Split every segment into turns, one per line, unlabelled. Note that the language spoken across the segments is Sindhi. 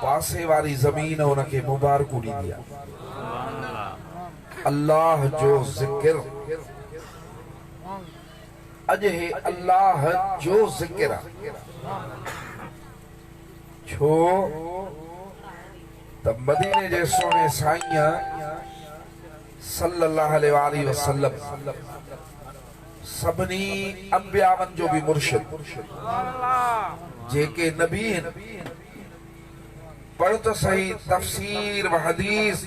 پاسي واري زمين ان کي مبارڪون ڏيندي آهي. الله جو ذڪر اڄ هي الله جو ذڪر آ. ڇو ته مديني جي سهڻي سائينء صلّي الله عليه واٰله وسلّم سڀني انبياون جو به مرشد، جيڪي نبي هن، پڙهه ته سهي تفسير و حديث،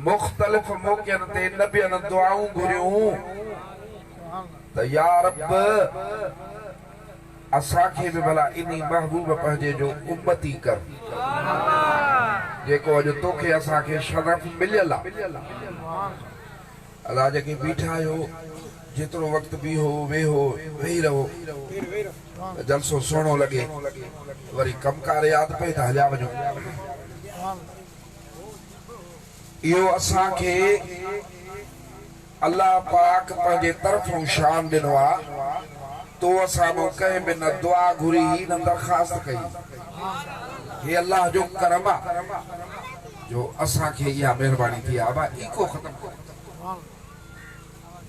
مختلف موقعن تي نبين دعائون گهريون ته يا رب! اسان کي به ڀلا انهي محبوب پنهنجي جو امتي ڪر، جيڪو اڄ توکي اسان کي شرف مليل آ. ادا جيڪي بيٺا آهيو جيترو وقت بيهو ويهو ويهي رهو ته جلسو سهڻو لڳي وري ڪم ڪار ياد پئي ته هليا وڃو. اهو اسان کي الله پاڪ پنهنجي طرفئون شان ڏنو آ، تو اسان مان ڪنهن به نه دعا گهري هئي نه درخواست ڪئي. هي الله جو ڪرم آ جو اسان کي اها مهرباني ٿي آ. ابا ايڪو ختم ڪر،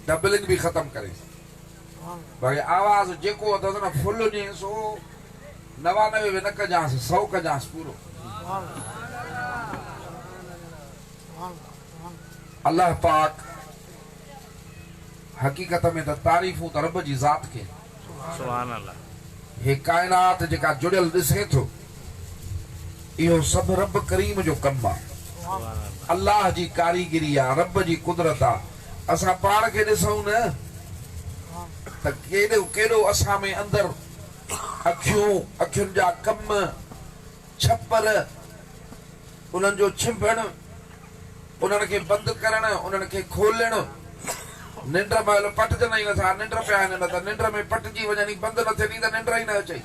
ڊبلنگ به ختم ڪريس، باقي آواز جيڪو اٿس نه فل هجي سو 99 به نه ڪجانس، سئو ڪجانس پورو. الله پاڪ حقيقت ۾ ته تعريفون ته رب جي ذات کي آهن. هي ڪائنات جيڪا جڙيل ڏسين ٿو اهو سڀ رب ڪريم جو ڪم آ. الله جي ڪاريگري آ، رب جي قدرت آ. اسان پاڻ کي ڏسون نه ته ڪيڏو ڪيڏو اسان ۾ اندر اکيون، اکين جا ڪم، ڇپر، انهن جو ڇنڀڻ، انهن کي بند ڪرڻ، انهن کي کولڻ، ننڊ مهل پٽجن ئي نٿا، ننڊ پيا آهن نه ته ننڊ ۾ پٽجي وڃن ئي بند نه ٿين ئي ته ننڊ ئي نه اچئي.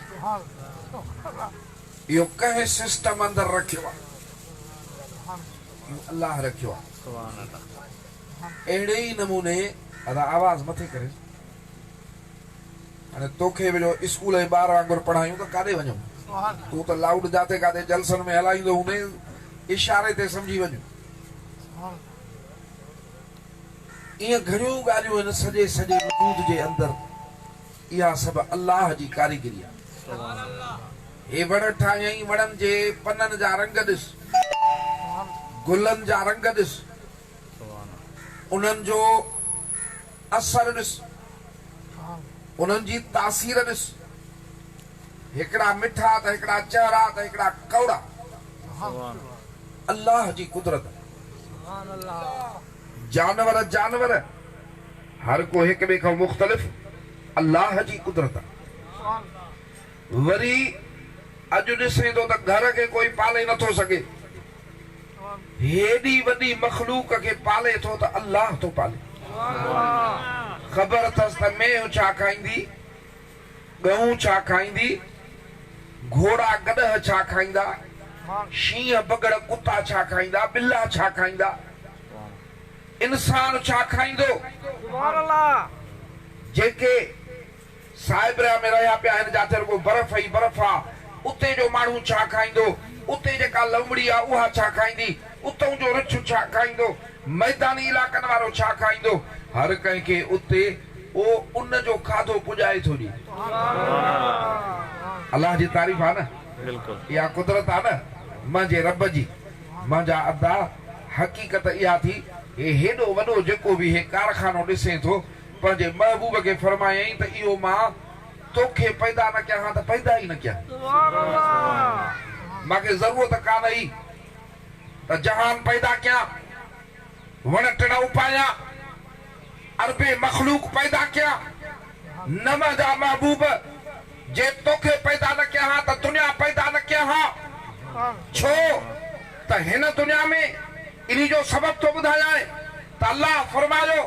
اهو ڪنهن سسٽم اندر رکيو آهي؟ اهو الله رکيو آهي. اهڙي ئي نموني ادا آواز مٿي ڪريس. هاڻي توکي به جو اسڪول جي ٻار وانگر پڙهايون ته ڪاڏي وڃون؟ تون ته لائوڊ جاتي ڪاٿي جلسن ۾ هلائيندو هوندين، اشاري تي سمجهي وڃ. ائين گهڻيون ڳالهيون آهن سڄي سڄي وجود جي اندر، اها سڀ الله جي ڪاريگري آهي. هي وڻ ٺاهيائين، وڻن جي پنن جا رنگ ڏس، گلن جا رنگ ڏس، انهن جو اثر ڏس، انهن جي تاثير ڏس، هڪڙا مٺا ته هڪڙا چهرا ته هڪڙا ڪؤڙا. الله جي قدرت. جانور جانور هر ڪو هڪ ٻئي کان مختلف الله جي قدرت. وري اڄ ڏسين ٿو ته گهر کي ڪوئي پالي نٿو سگهي. هيڏي وڏي مخلوق کي پالي ٿو ته الله ٿو پالي. خبر اٿس ته مينهن ڇا کائيندي، ڳئون ڇا کائيندي، گهوڙا گڏهه ڇا کائيندا، شينهن بگهڙ ڪتا ڇا کائيندا، ٻلا ڇا کائيندا، انسان ڇا کائيندو. جيڪي سائبريا ۾ رهيا پيا آهن جاتي رڳو برف ئي برف آ، اتي جو ماڻهو ڇا کائيندو؟ اتي جيڪا لومڙي آ اها ڇا کائيندي؟ اتئون جو رڇ ڇا کائيندو؟ ميداني علائقن وارو ڇا کائيندو؟ هر ڪنهن کي اتي او ان جو کاڌو پڄائي ٿو ڏي. الله جي تعريف آ نه؟ اها قدرت آ نه منهنجي رب جي. منهنجا ادا حقيقت اها ٿي هي هيڏو وڏو جيڪو به هي ڪارخانو ڏسين ٿو پنهنجي محبوب کي فرمايائين ته اهو مان توکي پيدا نه ڪيان ها ته پيدا ئي نه ڪيان. مان کي ضرورت ڪانه هئي ته جهان پيدا ڪيان، وڻ ٽڻ اپايان، اربين مخلوق پيدا ڪيان. نه منهنجا محبوب، جي توکي پيدا نه ڪيان ها ته دنيا پيدا نه ڪيان ها. ڇو ته هن دنيا ۾ انهي جو سبب ٿو ٻڌايانء ته الله فرمايو،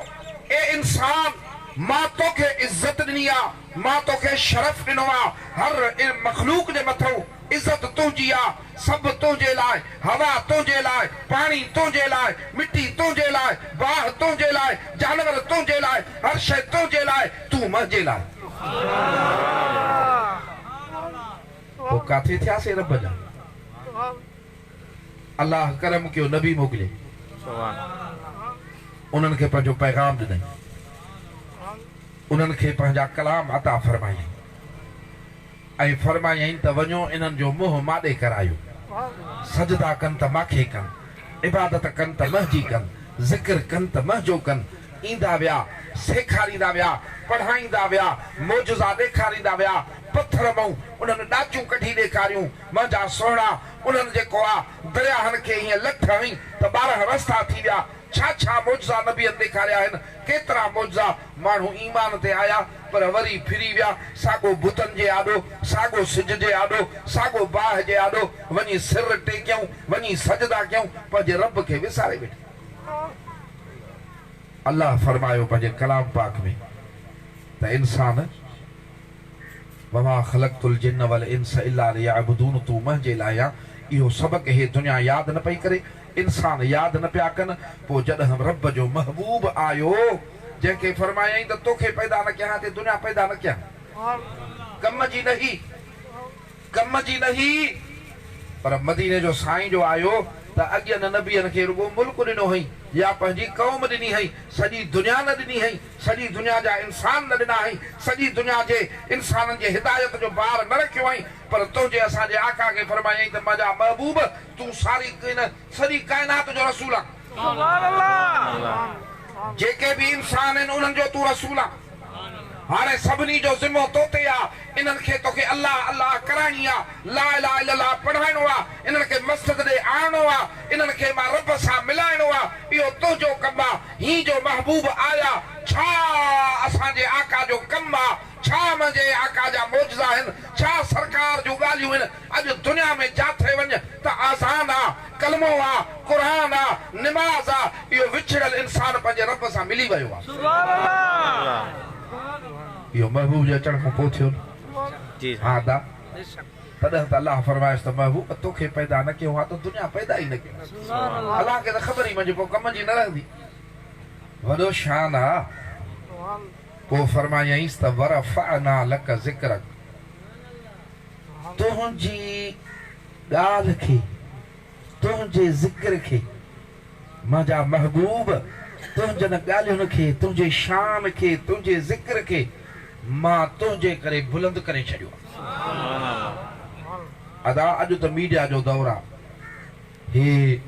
اي انسان! مان توکي عزت ڏني آ، مان توکي شرف ڏنو آ، هر مخلوق جي مٿئون عزت تنهنجي آ، سڀ تنهنجي لاء، هوا تنهنجي لاء، پاڻي تنهنجي لاء، مٽي تنهنجي لاء، باهه تنهنجي لاء، جانور تنهنجي لاء، هر شيء تنهنجي لاء، تون منهنجي لاء. پوء ڪاٿي ٿياسين رب جا؟ الله ڪرم ڪيو نبي موڪلي انهن کي پنهنجو پيغام ڏنائين، انهن کي پنهنجا ڪلام عطا فرمايائين ۽ فرمايائين ته وڃو انهن جو منهن ماڏي ڪرايو، سجدا ڪن ته ماکي ڪن، عبادت ڪن ته منهنجي ڪن، ذڪر ڪن ته منهنجو ڪن. ايندا ويا، سيکاريندا ويا، پڙهائيندا ويا، معجزا ڏيکاريندا ويا، پٿر مئون انهن ڏاچون ڪڍي ڏيکاريون، منهنجا سهڻا انهن جيڪو آ درياهن کي هيئن لٺ هنئي ته 12 رستا ٿي ويا، ڇا ڇا معجزا نبين ڏيکاريا آهن، ڪيترا معجزا، ماڻهو ايمان تي آيا پر وري ڦري ويا، ساڳو بتن جي آڏو، ساڳو سج جي آڏو، ساڳو باهه جي آڏو، وڃي سر ٽيڪيائون، وڃي سجدا ڪيائون، پنهنجي رب کي وساري ويٺا. الله فرمايو پنهنجي ڪلام پاڪ ۾ ته انسان! وما خلقت الجن والانس الا ليعبدون تون منهنجي لاء آن اهو سبق هي دنيا ياد نه پئي ڪري، انسان ياد نه پيا ڪن، پوء جڏهن رب جو محبوب آيو جنهن کي فرمايائين ته توکي پيدا نه ڪيان تي دنيا پيدا نه ڪيان ڪم جي نه هئي. ڪم جي نه هئي، پر مديني جو سائين جو آيو ته اڳين نبين کي رڳو ملڪ ڏنو هئين يا پنهنجي قوم ڏني هئين، سڄي دنيا نه ڏني هئين، سڄي دنيا جا انسان نه ڏنا هئين، سڄي دنيا جي انسانن جي هدايت جو بار نه رکيو هئين، پر تنهنجي اسان جي آقا کي فرمايائين ته منهنجا محبوب تون ساري هن سڄي ڪائنات جو رسول آن. جيڪي به انسان آهن انهن جو تون رسول آن. هاڻي سڀني جو ذمو تو تي آ، انهن کي توکي الله الله ڪرائڻي آ، لا اله الا الله پڙهائڻو آ، انهن کي مسجد ڏي آڻڻو آ، انهن کي مان رب سان ملائڻو آ، اهو تنهنجو ڪم آ، هي جو محبوب آيا، ڇا اسان جي آقا جو ڪم آ، ڇا منهنجي آقا جا معجزا آهن، ڇا سرڪار جون ڳالهيون آهن، اڄ دنيا ۾ جاٿي وڃ ته آذان آ، ڪلمو آ، قرآن آ، نماز آ، اهو وڇڙيل انسان پنهنجي رب سان ملي ويو آ. اهو محبوب جي اچڻ کان پوء ٿيو نه؟ ها ادا، تڏهن ته الله فرمايس ته محبوب توکي پيدا نه ڪيو ها ته دنيا پيدا ئي نه ڪيو. الله کي ته خبر ئي منجهه پوء ڪم جي نه رهندي. وڏو شان آ. پوء فرمايائينس ته ورفعنا لڪ ذڪرک. تنهنجي ڳالهه کي، تنهنجي ذڪر کي، منهنجا محبوب، تنهنجن ڳالهين کي، تنهنجي شان کي، تنهنجي ذڪر کي مان تنهنجي ڪري بلند ڪري ڇڏيو آهي. ادا اڄ ته ميڊيا جو دور آ. هي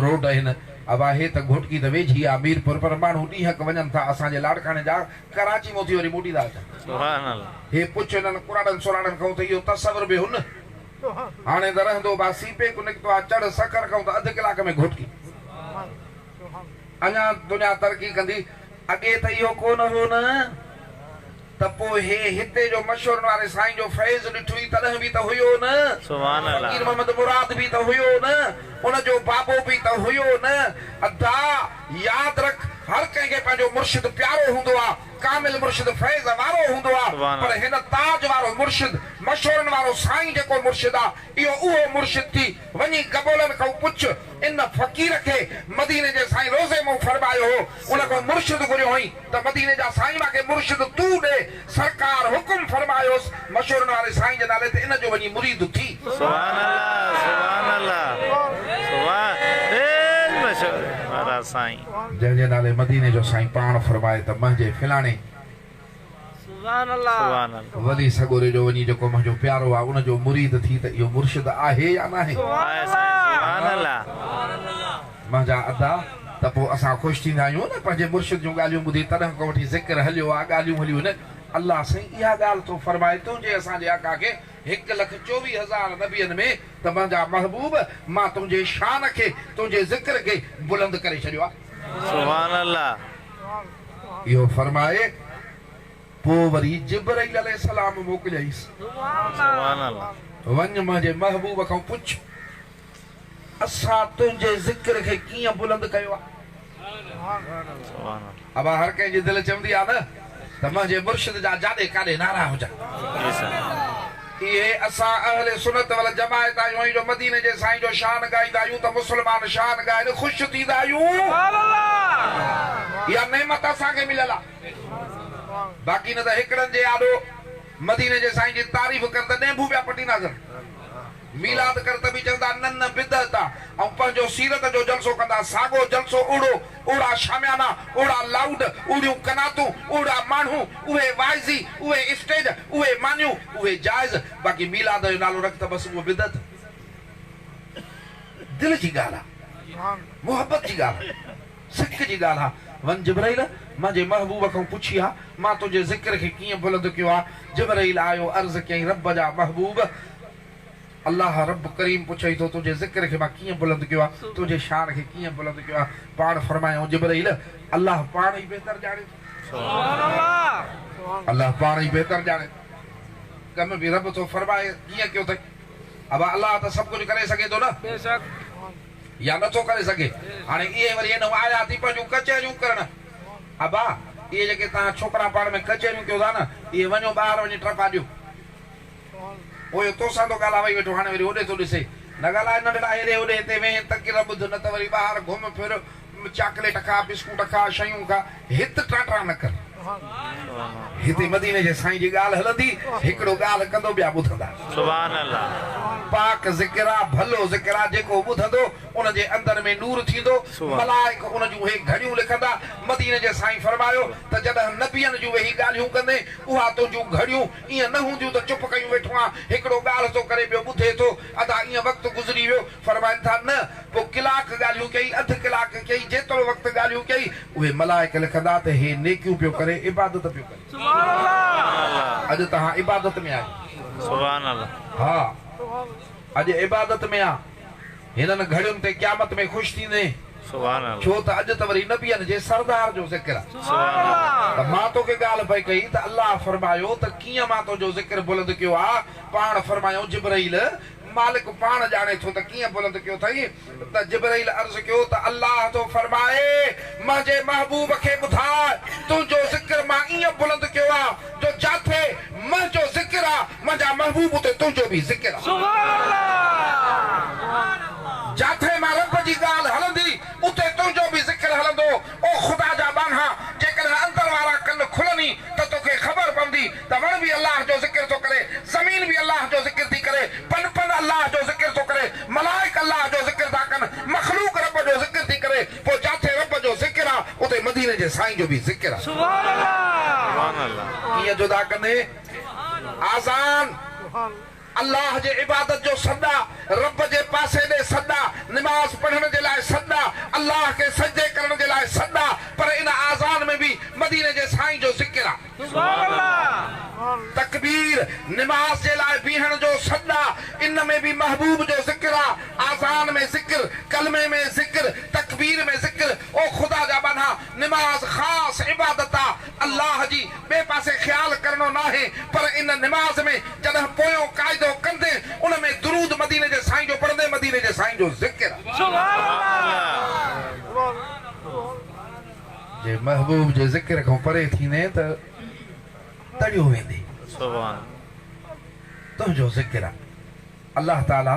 روڊ آهن. ابا هي ته گهوٽڪي ته ويجهي آ ميرپور پر ماڻهو ڏينهڪ وڃن ٿا اسان جي لاڙڪاڻي جا ڪراچي مون ٿي وري موٽي ٿا اچن. هي پڇ هنن ڪراڙن سراڙن کئون ته اهو تصور به هن. هاڻي ته رهندو با سي پيڪ نڪتو آ چڙهه سکر کئون ته اڌ ڪلاڪ ۾ گهوٽڪي. اڃا دنيا ترقي ڪندي. اڳي ته اهو ڪو نه هو نه. ته پوء هي هتي جو مشورن واري سائين جو فيض ڏٺوئي تڏهن به ته هيو نه؟ فقير محمد مراد به ته هيو نه؟ ان جو بابو به ته هيو نه؟ ادا! ياد رک هر ڪنهن کي پنهنجو مرشد پيارو هوندو آ، ڪامل مرشد فيض وارو هوندو آ، پر هن تاج وارو مرشد، مشورن وارو سائين جيڪو مرشد آ، اهو اهو مرشد ٿي وڃي گبولن کئون پڇ، ان فقير کي مديني جي سائين روضي مون فرمايو هو، ان کان مرشد گهريو هئين ته مديني جا سائين مان کي مرشد تون ڏي، سرڪار حڪم فرمايوس مشورن واري سائين جي نالي تي ان جو وڃي مريد ٿي.
سبحان الله سبحان الله سبحان ڏي مشورن وارا سائين.
جنهن جي نالي مديني جو سائين پاڻ فرمائي ته منهنجي فلاڻي
سبحان الله.
ولي سڳوري جو وڃي جيڪو منهنجو پيارو آ ان جو مريد ٿي ته اهو مرشد آهي يا ناهي؟
آهي سائين سبحان الله.
منهنجا ادا ته پوء اسان خوش ٿيندا آهيون نه پنهنجي مرشد جون ڳالهيون ٻڌي تڏهن کان وٺي ذڪر هليو آ ڳالهيون هليون آهن الله سائين اها ڳالهه ٿو فرمائي تنهنجي اسان جي آقا کي 1,24,000 نبين ۾ ته منهنجا محبوب مان تنهنجي شان کي تنهنجي ذڪر کي بلند ڪري ڇڏيو آ.
سبحان الله.
اهو فرمائي پوء وري جبرئيل عليه السلام موڪليائينس.
سبحان الله.
وڃ منهنجي محبوب کان پڇ اسان تنهنجي ذڪر کي ڪيئن بلند ڪيو آهي.
سبحان الله.
ابا هر ڪنهن جي دل چوندي آهي نه ته منهنجي مرشد جا جاڏي ڪاڏي نعرا هجن.
جي سائين.
اهي اسان اهل سنت والجماعت آهيون ۽ جو مديني جي سائين جو شان ڳائيندا آهيون ته مسلمان شان ڳائي خوش ٿيندا آهيون. اها نعمت اسان کي مليل آهي. باقي نه ته هڪڙن جي آڏو. مديني جي سائين جي تعريف ڪر ته ڏينڀو پيا پٽينداسين. ميلاد ڪر ته به چوندا نه نه بدعت آ ۽ پنهنجو سيرت جو جلسو ڪندا ساڳو جلسو اوڙو اوڙا شاميانا اوڙا لائوڊ اوڙيون قناتون اوڙا ماڻهو اهي واعظي اهي اسٽيج اهي مانيون اهي جائز باقي ميلاد جو نالو رک ته بس اهو بدعت دل جي ڳالهه آ محبت جي ڳالهه آ سڪ جي ڳالهه آ وڃ جبرئيل منهنجي محبوب کان پڇي آ مان تنهنجي ذڪر کي ڪيئن بلند ڪيو آ جبرئيل آيو عرض ڪيائين رب جا محبوب الله رب ڪريم پڇئي ٿو تنهنجي ذڪر کي مان ڪيئن بلند ڪيو آهي، تنهنجي شان کي ڪيئن بلند ڪيو آهي، پاڻ فرمايائون جبرئيل الله پاڻ ئي بهتر ڄاڻي ٿو. الله پاڻ ئي بهتر ڄاڻي ٿو. ڪم به رب ٿو فرمائي ڪيئن ڪيو اٿئي. ابا الله ته سڀ ڪجهه ڪري سگهي ٿو نه يا نه ٿو ڪري سگهي. هاڻي اهي وري هن آيا ٿي پنهنجون ڪچهريون ڪرڻ. ابا اهي جيڪي توهان ڇوڪرا پاڻ ۾ ڪچهريون ڪيو ٿا نه اهي وڃو ٻاهر وڃي ٽپا ڏيو. پوء توسان ٿو ڳالهاوئي ويٺو هاڻي وري هوڏي ٿو ڏسي. نه ڳالهاء ننڍڙا هيڏي هوڏي هتي ويهين تقرير ٻڌ نه ته وري ٻاهر گهم ڦر چاڪليٽ کاء بسڪوٽ کاء شيون کاء هت ٽان ٽان نه ڪر. هتي مديني جي سائين جي ڳالهه هلندي هڪڙو ڳالهه ڪندو ٻيا ٻڌندا.
سبحان الله.
پاڪ ذڪر آ ڀلو ذڪر آ جيڪو ٻڌندو ان جي اندر ۾ نور ٿيندو ملائڪ ان جون اهي گهڙيون لکندا مديني جي سائين فرمايو ته جڏهن نبين جون ويهي ڳالهيون ڪندين اها تنهنجون گهڙيون ائين نه هونديون ته چپ ڪيون ويٺو آن، هڪڙو ڳالهه ٿو ڪري ٻيو ٻڌي ٿو، ادا ائين وقت گذري ويو، فرمائن ٿا، نه، پوء ڪلاڪ ڳالهيون ڪيئي، اڌ ڪلاڪ ڪيئي، جيترو وقت ڳالهيون ڪيئي، اهي ملائڪ لکندا ته هي نيڪيون پيو ڪري، عبادت پيو ڪري. اڄ توهان عبادت ۾ آهيو. ها، اڄ عبادت ۾ آ. هنن گهڙين تي قيامت ۾ خوش ٿيندين، ڇو ته اڄ ته وري نبين جي سردار جو ذڪر آ. ته مان توکي ڳالهه پئي ڪئي ته الله فرمايو ته ڪيئن مان تنهنجو ذڪر بلند ڪيو آ؟ پاڻ فرمايائون جبرئيل! مالڪ پاڻ ڄاڻي ٿو ته ڪيئن بلند ڪيو اٿئي؟ ته جبرئيل عرض ڪيو ته الله ٿو فرمائي، منهنجي محبوب کي ٻڌاء، تنهنجو ذڪر مان ائين بلند ڪيو آ جو جاٿي منهنجو ذڪر آ، منهنجا محبوب اتي تنهنجو به ذڪر آ. جاٿي مان رب جي ڳالهه هلندي اتي تنهنجو به ذڪر هلندو. او خدا جا ٻانها! جيڪڏهن اندر وارا ڪن کلني ته توکي خبر پوندي ته وڻ به الله جو ذڪر ٿو ڪري، زمين به الله جو ذڪر ٿي ڪري، پن پن الله جو ذڪر ٿو ڪري، ملائڪ الله جو ذڪر ٿا ڪن، مخلوق رب جو ذڪر ٿي ڪري، پوء جاٿي رب جو ذڪر آ اتي مديني جي سائين جو به ذڪر آ. ڪيئن جدا ڪندين؟ آذان الله جي عبادت جو سڏ آ، رب جي پاسي ڏي سڏ آ، نماز پڙهڻ جي لاء سڏ آ، الله کي سجدي ڪرڻ جي لاء سڏ آ، پر ان آذان ۾ به مديني جي سائين جو ذڪر آ. تڪبير نماز جي لاء بيهڻ جو سڏ آ، ان ۾ به محبوب جو ذڪر آ، آذان ۾ ذڪر، ڪلمي ۾ ذڪر، تڪبير ۾ ذڪر، او خدا جا ٻانها! نماز خاص عبادت آ، الله جي، ٻئي پاسي خيال ڪرڻو ناهي، پر ان نماز ۾ جڏهن پويون قاعدو ڪندين، ان ۾ درود مديني جي سائين جو پڙهندين، مديني جي سائين جو ذڪر. جي محبوب جي ذڪر کان پري ٿيندين ته تڙيو ويندين. تنهنجو ذڪر آ. الله تعالي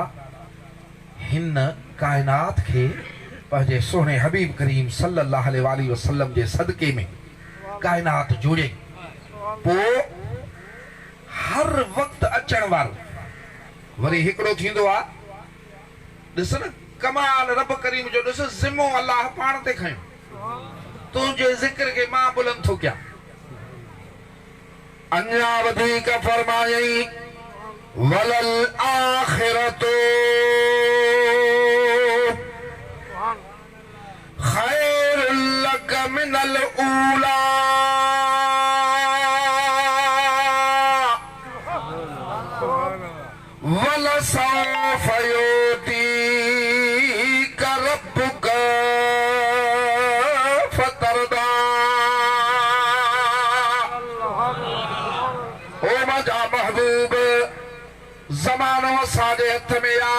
هن ڪائنات کي پنهنجي سهڻي حبيب ڪريم صلي الله عليه واٰله وسلم جي صدقي ۾ ڪائنات جوڙيائين پوء هر وقت اچڻ وارو وري هڪڙو ٿيندو آ ڏس نه ڪمال رب ڪريم جو ڏس ذمو الله پاڻ تي کنيو تنهنجي ذڪر کي مان بلند ٿو ڪيان. اڃا وڌيڪ فرمايائين، وللآخرة خير لک من الاوليٰ. ولسوف يعطيک ربک فترضيٰ. او منهنجا محبوب! زمانو اسان جي هٿ ۾ آ،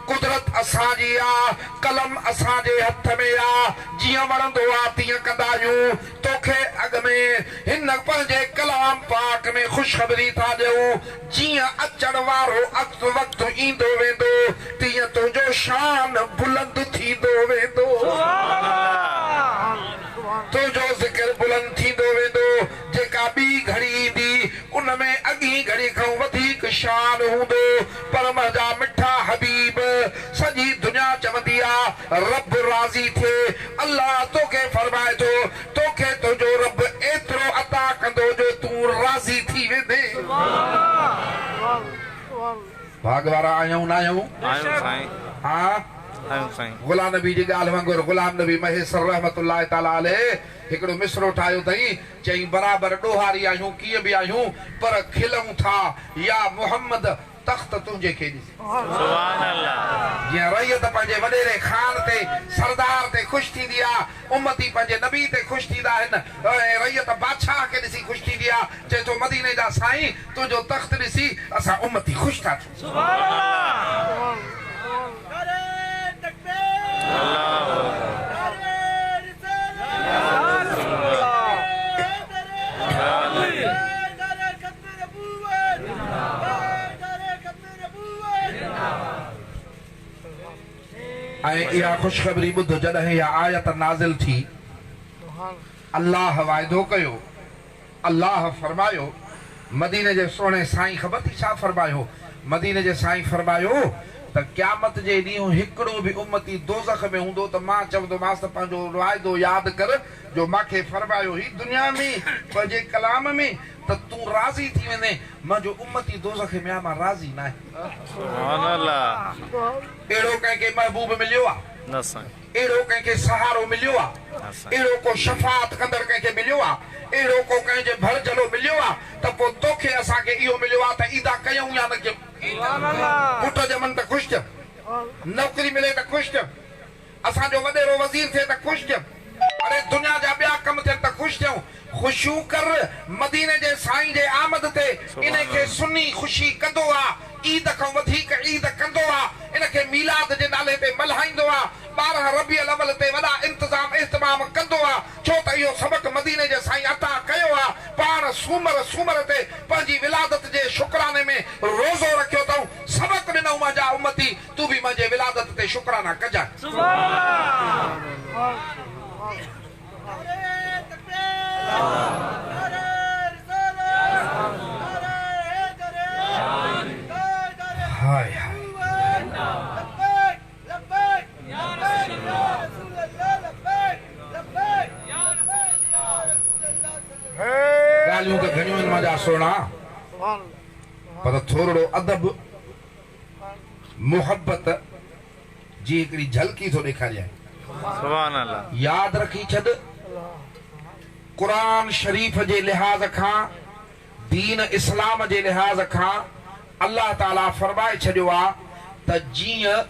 قدرت اسان جي آ، قلم اسان جي هٿ ۾ آ، جيئن وڻندو آ تيئن ڪندا آهيون. توکي اڳ ۾ هن پنهنجي ڪلام پاڪ ۾ خوشخبري ٿا ڏيون، جيئن اچڻ وارو وقت ايندو ويندو، تيئن تنهنجو شان بلند ٿيندو ويندو. تنهنجو ذڪر بلند ٿيندو ويندو. جيڪا ٻي گهڙي ايندي، ان ۾ اڳين گهڙي. هوندو، پر منهنجا مٺا حبيب، سڄي دنيا چوندي آ، رب راضي ٿئي، الله توکي فرمائي ٿو، توکي تنهنجو رب ايترو عطا ڪندو جو تون راضي ٿي ويندين. ڀاڳ وارا آهيون ناهيون؟
آهيون سائين.
ها؟
آهيون سائين.
غلام نبي جي ڳالهه وانگر غلام نبي مهيسر رحمة الله تعالٰي عليه هڪڙو مصرعو ٺاهيو اٿئين، چيائين برابر ڏوهاري آهيون ڪيئن به آهيون پر کلئون ٿا يا محمد تخت تنهنجي کي ڏسي.
سبحان الله.
جيئن رعيت پنهنجي وڏيري خان تي، سردار تي خوش ٿيندي آ، امتي پنهنجي نبي تي خوش ٿيندا آهن ۽ رعيت بادشاهه کي ڏسي خوش ٿيندي آ، چئي ٿو مديني جا سائين تنهنجو تخت ڏسي اسان امتي خوش ٿا ٿيون.
سبحان الله.
۽ اها خوشخبري ٻڌ جڏهن اها آيت نازل ٿي، الله وعدو ڪيو، الله فرمايو، مديني جي سهڻي سائين خبر ٿي ڇا فرمايو؟ مديني جي سائين فرمايو ته قيامت جي ڏينهن هڪڙو به امتي دوزخ ۾ هوندو ته مان چوندومانس ته پنهنجو وعدو ياد ڪر جو مان کي فرمايو هي دنيا ۾ پنهنجي ڪلام ۾ ته تون راضي ٿي ويندين، منهنجو امتي دوزخ ۾ آ مان راضي ناهيان.
سبحان الله.
اهڙو ڪنهن کي محبوب مليو آ؟
نه سائين.
اهڙو ڪنهن کي سهارو مليو آ؟
نه سائين.
اهڙو ڪو شفاعت ڪندڙ ڪنهن کي مليو آ؟ اهڙو ڪو ڪنهن جي ڀر جهلو مليو آ؟ ته پوء توکي اسان کي اهو مليو آ ته ادا ڪيون يا نه ڪيون؟ پٽ ڄمن ته خوش ٿيم، نوڪري ملي ته خوش ٿيم، اسان جو وڏيرو وزير ٿئي ته خوش ٿيم، اڙي دنيا جا ٻيا ڪم ٿين ته خوش ٿيون، خوشيون ڪر، مديني جي سائين جي آمد تي، انهي کي سني خوشي ڪندو آ، عيد کان وڌيڪ عيد ڪندو آ، ان کي ميلاد جي نالي تي ملهائيندو آ، 12 ربيع الاول تي وڏا انتظام اهتمام ڪندو آ، ڇو ته اهو سبق مديني جي سائين عطا ڪيو آ، پاڻ سومر سومر تي پنهنجي ولادت جي شڪراني ۾ روزو رکيو اٿئون، سبق ڏنئون منهنجا امتي، تون به منهنجي ولادت تي شڪرانا ڪجانء. High high. ڳالهيون ته گهڻيون آهن منهنجا سهڻا پر ٿورڙو ادب. محبت جي هڪڙي جهلڪي ٿو ڏيکاريائين.
سبحان الله.
ياد رکي ڇڏ قرآن شريف جي لحاظ کان دين اسلام جي لحاظ کان الله تعالي فرمائي ڇڏيو آ ته جيئن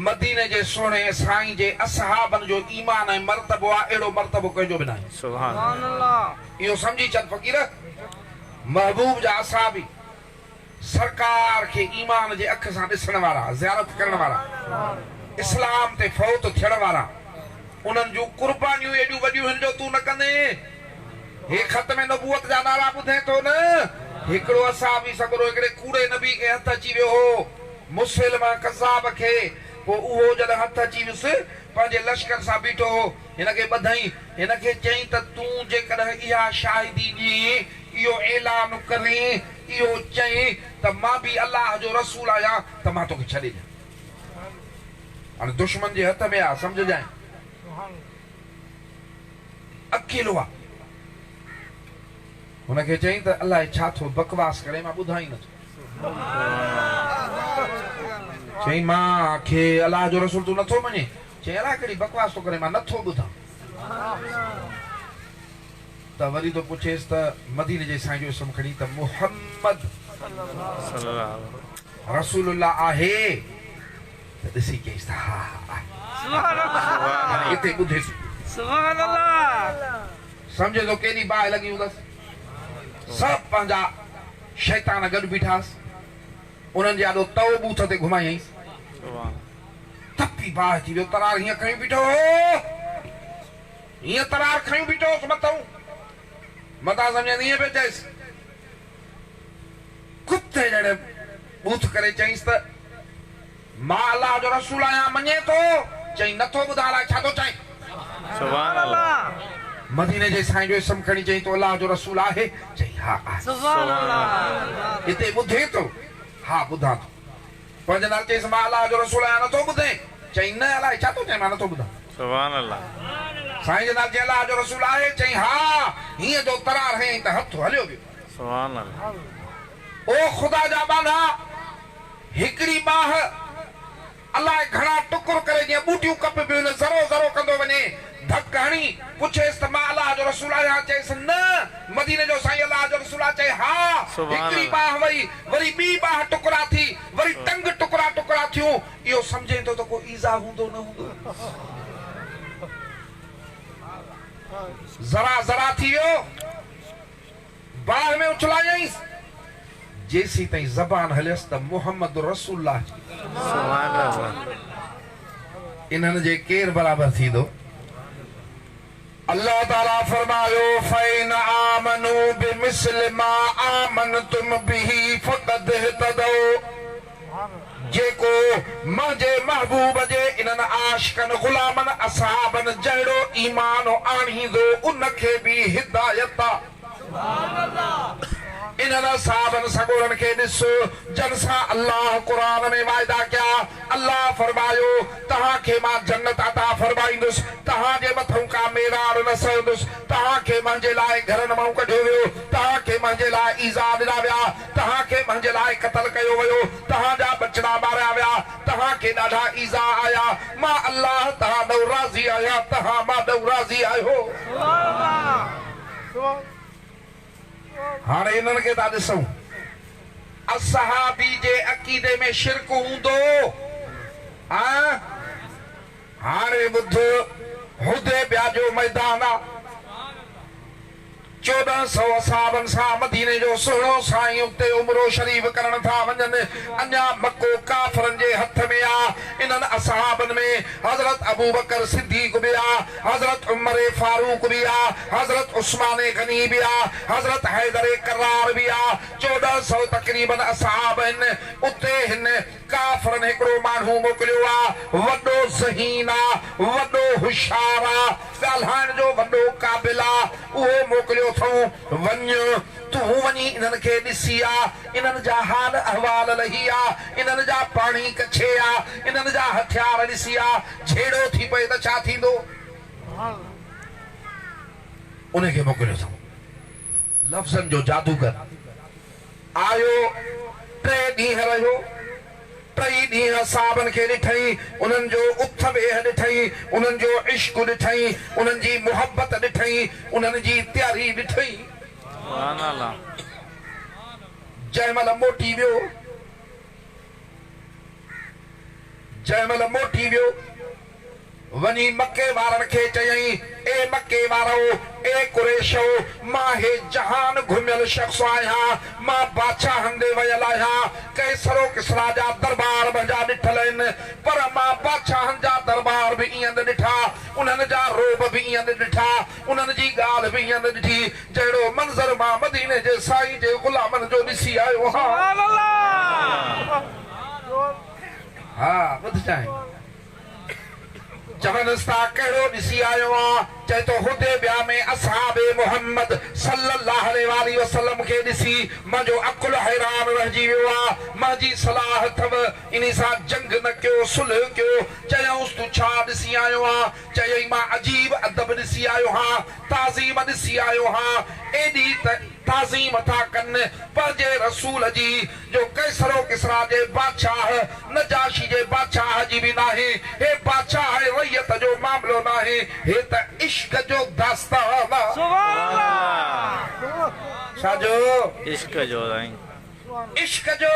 مديني جي سهڻي سائين جي اصحابن جو ايمان ۽ مرتبو آ اهڙو مرتبو ڪنهن جو به ناهي.
سبحان الله.
اهو سمجهي ڇڏ فقير محبوب جا اصحابي. سرڪار کي ايمان جي اک سان ڏسڻ وارا، زيارت ڪرڻ وارا، اسلام تي فوت ٿيڻ وارا، انهن جون قربانيون ايڏيون وڏيون هن جو تون نه ڪندين. هي ختم نبوت جا نعرا ٻڌين ٿو نه؟ هڪڙو اصحابي سڳورو هڪڙي ڪوڙي نبي کي هٿ اچي ويو هو، مسيلمه ڪذاب کي، پوء اهو جڏهن هٿ اچي ويس، پنهنجي لشڪر سان بيٺو هو، هن کي ٻڌائين، هن کي چيائين ته تون جيڪڏهن اها شاهدي ڏين، اهو اعلان ڪرين، اهو چئين ته مان به الله جو رسول آهيان ته مان توکي ڇڏي ڏيان. هاڻي دشمن جي هٿ ۾ آ، سمجهجانء. اڪيلو آ. هن کي چيائين ته الائي ڇا ٿو بڪواس ڪرين، مان ٻڌان ئي نٿو. چيائين مان کي الله جو رسول تون نٿو مڃين؟ چيائين الائي ڪهڙي بڪواس ٿو ڪرين، مان نٿو ٻڌان. ته وري ٿو پڇيس ته مديني جي سائين جو اسم کڻي ته محمد رسول الله آهي ته ڏسي چيس ته ها ها آهي. هاڻي اتي ٻڌيس. سمجهي ٿو ڪيڏي باهه لڳي هوندس. سڀ پنهنجا شيطان گڏ بيٺاس. انهن جي آڏو تئو ٻوٿ تي گهمايائينس. تپي باهه ٿي ويو. ترار هيئن کنيون بيٺو هو. هيئن ترار کنيون بيٺو هوس مٿئون. متان سمجهين ائين پيو چئيس. ڪتي جهڙي ٻوٿ ڪري چيائينس ته، مان الله جو رسول آهيان، مڃين ٿو؟ چيائين، نٿو ٻڌان الائي ڇا ٿو چئين.
سبحان الله.
مديني جي سائين جو اسم کڻي چيائين، تو الله جو رسول آهي؟ چيائين، ها آهي.
سبحان الله.
اتي ٻڌين ٿو؟ ها ٻڌان ٿو. پنهنجي نالي چيس مان الله جو رسول آهيان نٿو ٻڌين؟ چيائين نه الائي ڇا ٿو چئين مان نٿو ٻڌان.
سبحان الله.
سائين جي نالي چيائين الله جو رسول آهي؟ چيائين ها. هيئن جو ترار هنيائين ته هٿ هليو ويو.
سبحان الله.
او خدا جا ٻانها! هڪڙي ٻانهه الائي گهڻا ٽڪر ڪري جيئن ٻوٽيون ڪپبيون آهن ذرو ذرو ڪندو وڃي ڌڪ هڻي پڇيس ته مان الله جو رسول آهيان چيس نه مديني جو سائين الله جو رسول آ چئي ها
سبحان
هڪڙي
الله.
ٻانهه وئي وري ٻي ٻانهه ٽڪرا ٿي وري ٽنگ ٽڪرا ٽڪرا ٿيون اهو سمجهين ٿو ته ڪو ايذاء هوندو نه هوندو ذرا ذرا ٿي ويو. باهه ۾ اڇلايائينس، جيسيتائين زبان هليس ته محمد رسول الله جي.
سبحان الله.
انهن جي ڪير برابر ٿيندو؟ الله تعالي فرمايو، فإن آمنوا بمثل ما آمنتم به فقد اهتدوا جيڪو منهنجي محبوب جي انهن عاشقن غلامن اصحابن جهڙو ايمان آڻيندو ان کي به هدايت آ. انهن اصحابن سڳورن کي ڏس، جن سان الله قرآن ۾ وعدا ڪيا. الله فرمايو، توهان کي مان جنت عطا فرمائيندس، توهان جي مٿئون ڪا ميراڙ نه سهندس، توهان کي منهنجي لاء گهرن مئون ڪڍيو ويو، توهان کي منهنجي لاء ايذاء ڏنا ويا، توهان کي منهنجي لاء قتل ڪيو ويو، توهان جا ٻچڙا ماريا ويا، توهان کي ڏاڍا ايذاء آيا، مان الله توهان ڏئون راضي آهيان، توهان مان ڏئون راضي آهيو. هاڻي انهن کي ٿا ڏسون. اصحابي جي عقيدي ۾ شرڪ هوندو ها؟ هاڻي ٻڌ، حديبيه جو ميدان آ. 14 سئو اصحابن سان مديني جو سهڻو سائين اتي عمرو شريف ڪرڻ ٿا وڃن. اڃا مڪو ڪافرن جي هٿ ۾ آ. انهن اصحابن ۾ حضرت ابوبڪر صديق به آ، حضرت عمر فاروق به آ، حضرت عثمان غني به آ، حضرت حيدر ڪرار به آ. 14 سئو تقريبن اصحاب هن. اتي هن ڪافرن هڪڙو ماڻهو موڪليو آ، وڏو ذهين آ، وڏو هوشيار آ، ڳالهائڻ جو وڏو قابل آ، اهو موڪليو اٿئون، وڃ، تون وڃي انهن کي ڏسي آ، انهن جا حال احوال لهي آ، انهن جا پاڻي ڪڇي آ، انهن جا هٿيار ڏسي آ، جهيڙو ٿي پئي ته ڇا ٿيندو؟ ان کي موڪليو اٿئون. لفظن جو جادوگر آيو، ٽي ڏينهن رهيو. ٽئي ڏينهن اصحابن کي ڏٺئين، انهن جو اٿ ويهه ڏٺئين، انهن جو عشق ڏٺئين، انهن جي محبت ڏٺئين، انهن جي تياري ڏٺئين.
سبحان الله.
جنهن مهل موٽي ويو، جنهن مهل موٽي ويو، وڃي مڪي وارن کي چيائين، اي مڪي وارؤ! اي قريشؤ! مان هي جهان گهميل شخص آهيان، مان بادشاهن ڏي ويل آهيان، قيصر و ڪسريٰ جا دربار منهنجا ڏٺل آهن، پر مان بادشاهن جا دربار به ائين نه ڏٺا، انهن جا رعب به ائين نه ڏٺا، انهن جي ڳالهه به ائين نه ڏٺي، جهڙو منظر مان مديني جي سائين جي غلامن جو ڏسي آيو آهيان. ها، ٻڌجانء. چونس ٿا، ڪهڙو ڏسي آيو آن؟ چئي ٿو، حديبيه ۾ اصحاب محمد صلّي الله عليه واٰله وسلّم کي ڏسي منهنجو عقل حيران رهجي ويو آ، منهنجي صلاح اٿو، انهي سان جنگ نه ڪيو، صلح ڪيو. چيائونس، تون ڇا ڏسي آيو آن؟ چيائين، مان عجيب ادب ڏسي آيو هان، تعظيم ڏسي آيو هان، ايڏي ته تعظيم ٿا ڪن پنهنجي رسول جي، جو قيصر و ڪسريٰ جي بادشاهه نجاشي جي بادشاهه جي به ناهي، هي بادشاهه ۽ رعيت جو معاملو ناهي، هي ته عشق جو داستان آ. ڇا جو؟
عشق جو سائين.
عشق جو.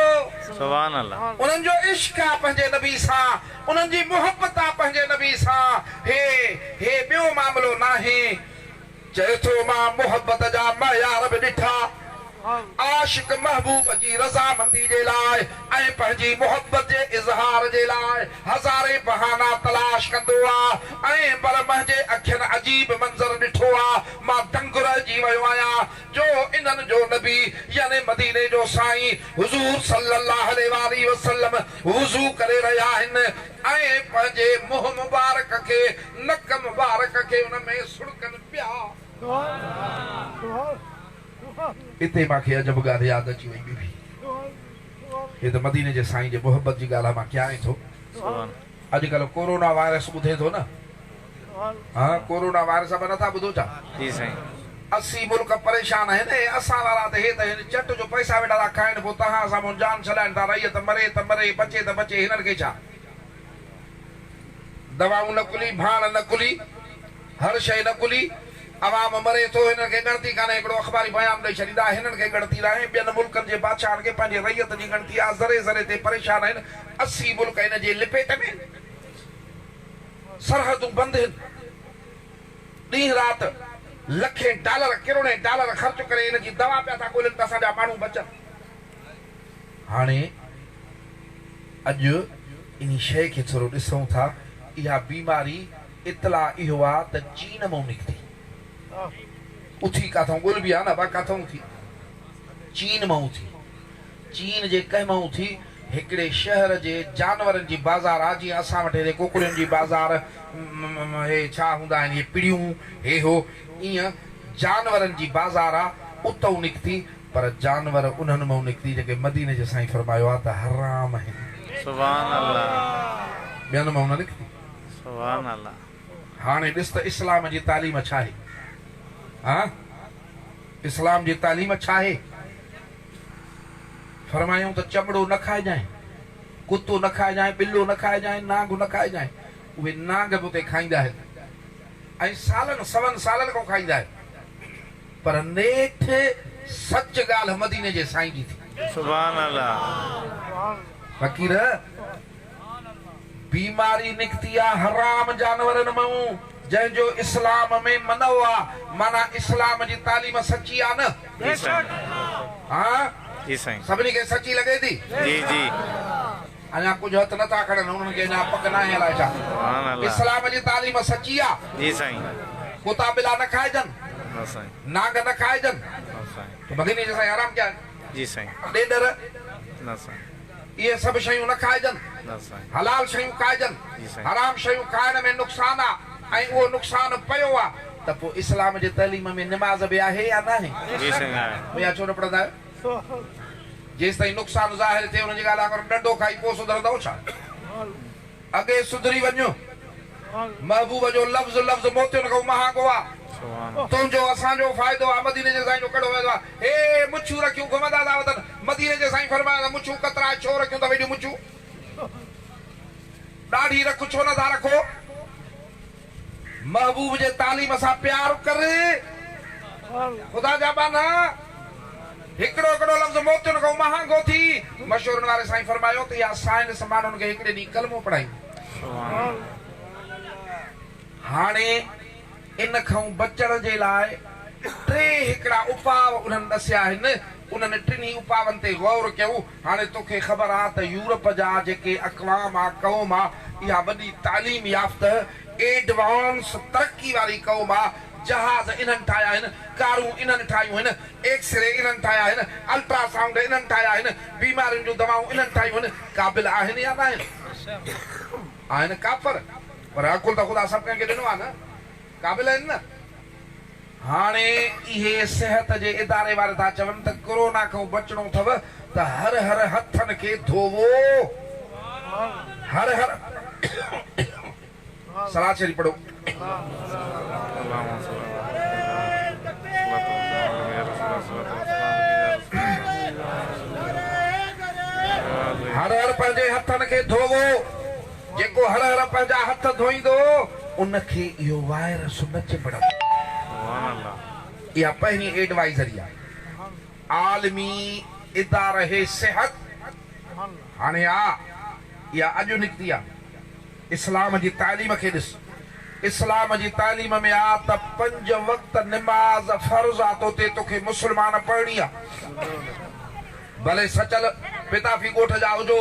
سبحان الله.
انهن جو عشق آ پنهنجي نبي سان، انهن جي محبت آ پنهنجي نبي سان، هي هي ٻيو معاملو ناهي. چئي ٿو مان محبت جا معيار به ڏٺا، عاشق محبوب جي رضامندي جي لاء ۽ پنهنجي محبت جي اظهار جي لاء هزارين بهانا تلاش ڪندو آ ۽ پر منهنجي اکين عجيب منظر ڏٺو آ، مان دنگ رهجي ويو آهيان جو انهن جو نبي يعني مديني جو سائين حضور صلي الله عليه واٰله وسلم وضو ڪري رهيا آهن ۽ پنهنجي منهن مبارڪ کي نڪ مبارڪ کي ان ۾ سڙڪن پيا. اتي مان کي عجب ڳالهه ياد اچي وئي بي بي. هي ته مديني جي سائين جي محبت جي ڳالهه آ مان ڪيانء ٿو. اڄڪلهه ڪورونا وائرس ٻڌين ٿو نه؟ ها ڪورونا وائرس ابا نٿا ٻڌو ڇا؟
جي سائين.
80 ملڪ پريشان آهن ۽ اسان وارا ته هي ته هن چٽ جو پئسا ويٺا ٿا کائن پوء توهان اسان مون جان ڇڏائن ٿا رعيت مري ته مري بچي ته بچي هنن کي ڇا؟ دوائون نقلي ڀاڻ نقلي هر شيء نقلي عوام مري ٿو هنن کي ڳڻتي ڪانهي هڪڙو اخباري بيان ڏئي ڇڏيندا هنن کي ڳڻتي ناهي ٻين ملڪن جي بادشاهن کي پنهنجي رعيت جي ڳڻتي آ ذري ذري تي پريشان آهن 80 ملڪ هن جي لپيٽ ۾ سرحدون بند هن ڏينهن رات لکين ڊالر ڪروڙين ڊالر خرچ ڪري ان جي دوا پيا ٿا ڳولين ته اسان جا ماڻهو بچن. هاڻي اڄ انهي شيء کي ٿورو ڏسون ٿا اها بيماري اطلاع اهو آ ته چين مئون نڪتي. اٿي ڪاٿئون ڳولبي آ نه ابا ڪاٿئون اٿي؟ چين مئون اٿي. چين جي ڪنهن مئون اٿي؟ هڪڙي شهر جي جانورن جي بازار آ جيئن اسان وٽ هتي ڪوڪڙين جي بازار هي ڇا هوندا آهن اهي پڙيون هي هو ايئن جانورن جي بازار آ اتئون نڪتي پر جانور انهن مئون نڪتي جيڪي مديني جي سائين فرمايو آ ته حرام آهن.
سبحان الله.
ٻين مئون نه نڪتي.
سبحان الله.
هاڻي ڏس ته اسلام جي تعليم ڇاهي؟ ها اسلام جي تعليم ڇاهي؟ فرمايائون ته چمڙو نه کائجانء، ڪتو نه کائجانء، ٻلو نه کائجانء، نانگ نه کائجانء. اهي نانگ به اتي کائيندا آهن ۽ سالن سون سالن کان کائيندا آهن. پر نيٺ سچ ڳالهه مديني جي سائين جي ٿي.
سبحان الله.
فقير! بيماري نڪتي آ حرام جانورن مئون جنهن جو اسلام ۾ منع آ معنيٰ اسلام جي تعليم سچي آ نه؟
جي سائين.
ها
جي سائين.
سڀني کي سچي لڳي ٿي؟
جي جي.
اڃا ڪجهه هٿ نه ٿا کڻن انهن کي اڃا پڪ ناهي الائي ڇا.
سبحان الله.
اسلام جي تعليم سچي آ؟
جي سائين.
ڪتا ٻلا نه کائجن؟
نه سائين.
نانگ نه کائجن؟
نه سائين.
ته مديني جي سائين حرام ڪيا آهن؟
جي سائين.
ڏيڏر؟
نه سائين.
اهي سڀ شيون نه کائجن، حلال شيون کائجن، حرام شيون کائڻ ۾ نقصان آ ۽ اهو نقصان پيو آ ته پوء اسلام جي تعليم ۾ نماز به آهي يا ناهي؟ پوء اها ڇو نه پڙهندا آهيو؟ جيستائين نقصان ظاهر ٿئي ان جي ڳالهه آخر ڏنڊو کائي پوء سڌرندؤ ڇا؟ اڳي سڌري وڃ. محبوب جو لفظ لفظ موتين کان مهانگو آ. تنهنجو اسان جو فائدو آ، مديني جي سائين جو ڪهڙو فائدو آ. هي مڇون رکيون گهمندا ٿا وتن. مديني جي سائين فرمايو ته مڇون ڪترائي ڇو رکيون اٿو ايڏيون مڇون؟ ڏاڙهي رک ڇو نه ٿا رکو؟ محبوب جي تعليم سان پيار ڪر. خدا جا ٻانها! هڪڙو هڪڙو لفظ موتين کان مهانگو ٿي. مشورن واري سائين فرمايو ته اها سائنس ماڻهن کي هڪڙي ڏينهن ڪلمو پڙهائيندي. هاڻي ان کان بچڻ جي لاء ٽي هڪڙا اپاء انهن ڏسيا آهن. انهن ٽنهي اپاون تي غور ڪيون. هاڻي توکي خبر آ ته يورپ جا جيڪي اقوام آ، قوم آ، اها وڏي تعليم يافته، ايڊوانس، ترقي واري قوم آ. جهاز انهن ٺاهيا آهن، ڪارون انهن ٺاهيون آهن، ايڪس ري انهن ٺاهيا آهن، الٽرا سائونڊ انهن ٺاهيا آهن، بيمارين جون دوائون انهن ٺاهيون آهن، قابل آهن يا ناهن؟ آهن ڪافر، پر عقل ته خدا سڀ ڪنهن کي ڏنو آهي نه، قابل آهن نه؟ هاڻي اهي صحت جي اداري وارا ٿا چون ته ڪورونا کان بچڻو اٿو ته هر هر هٿن کي ڌوئو، هر هر. صلات شريف پڙهو. هر هر پنهنجي هٿن کي ڌوئو، جيڪو هر هر پنهنجا هٿ ڌوئيندو ان کي اهو وائرس نه چنبڙندو. اها پهرين ايڊوائزري آهي عالمي اداره صحت. هاڻي آ اها اڄ نڪتي آ. اسلام جي تعليم کي ڏس. اسلام جي تعليم ۾ آ ته پنج وقت نماز فرض آ توتي توکي مسلمان پڙهڻي آ. ڀلي سچل پتافي ڳوٺ جا هجو،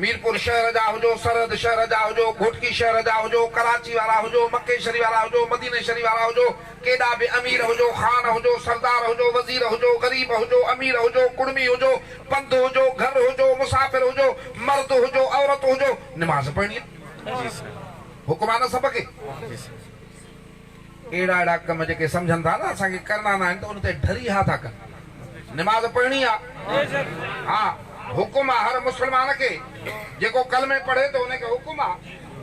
ميرپور شهر جا هجو، سرحد شهر جا هجو، گهوٽڪي شهر جا هجو، ڪراچي وارا هجو، مڪي شريف وارا هجو، مديني شريف وارا هجو، ڪيڏا به امير هجو، خان هجو، سردار هجو، وزير هجو، غريب هجو، امير هجو، ڪڙمي هجو، پنڌ هجو، گهر هجو، مسافر هجو، مرد هجو، عورت هجو، نماز پڙهڻي آ. حڪم آ نه سڀ کي. اهڙا اهڙا ڪم جيڪي سمجهن ٿا نه اسان کي ڪرڻا ناهن ته ان تي ڍري ها ٿا ڪن. نماز پڙهڻي آ. ها. حڪم آ هر مسلمان کي جيڪو ڪلمي پڙهي ٿو ان کي حڪم آ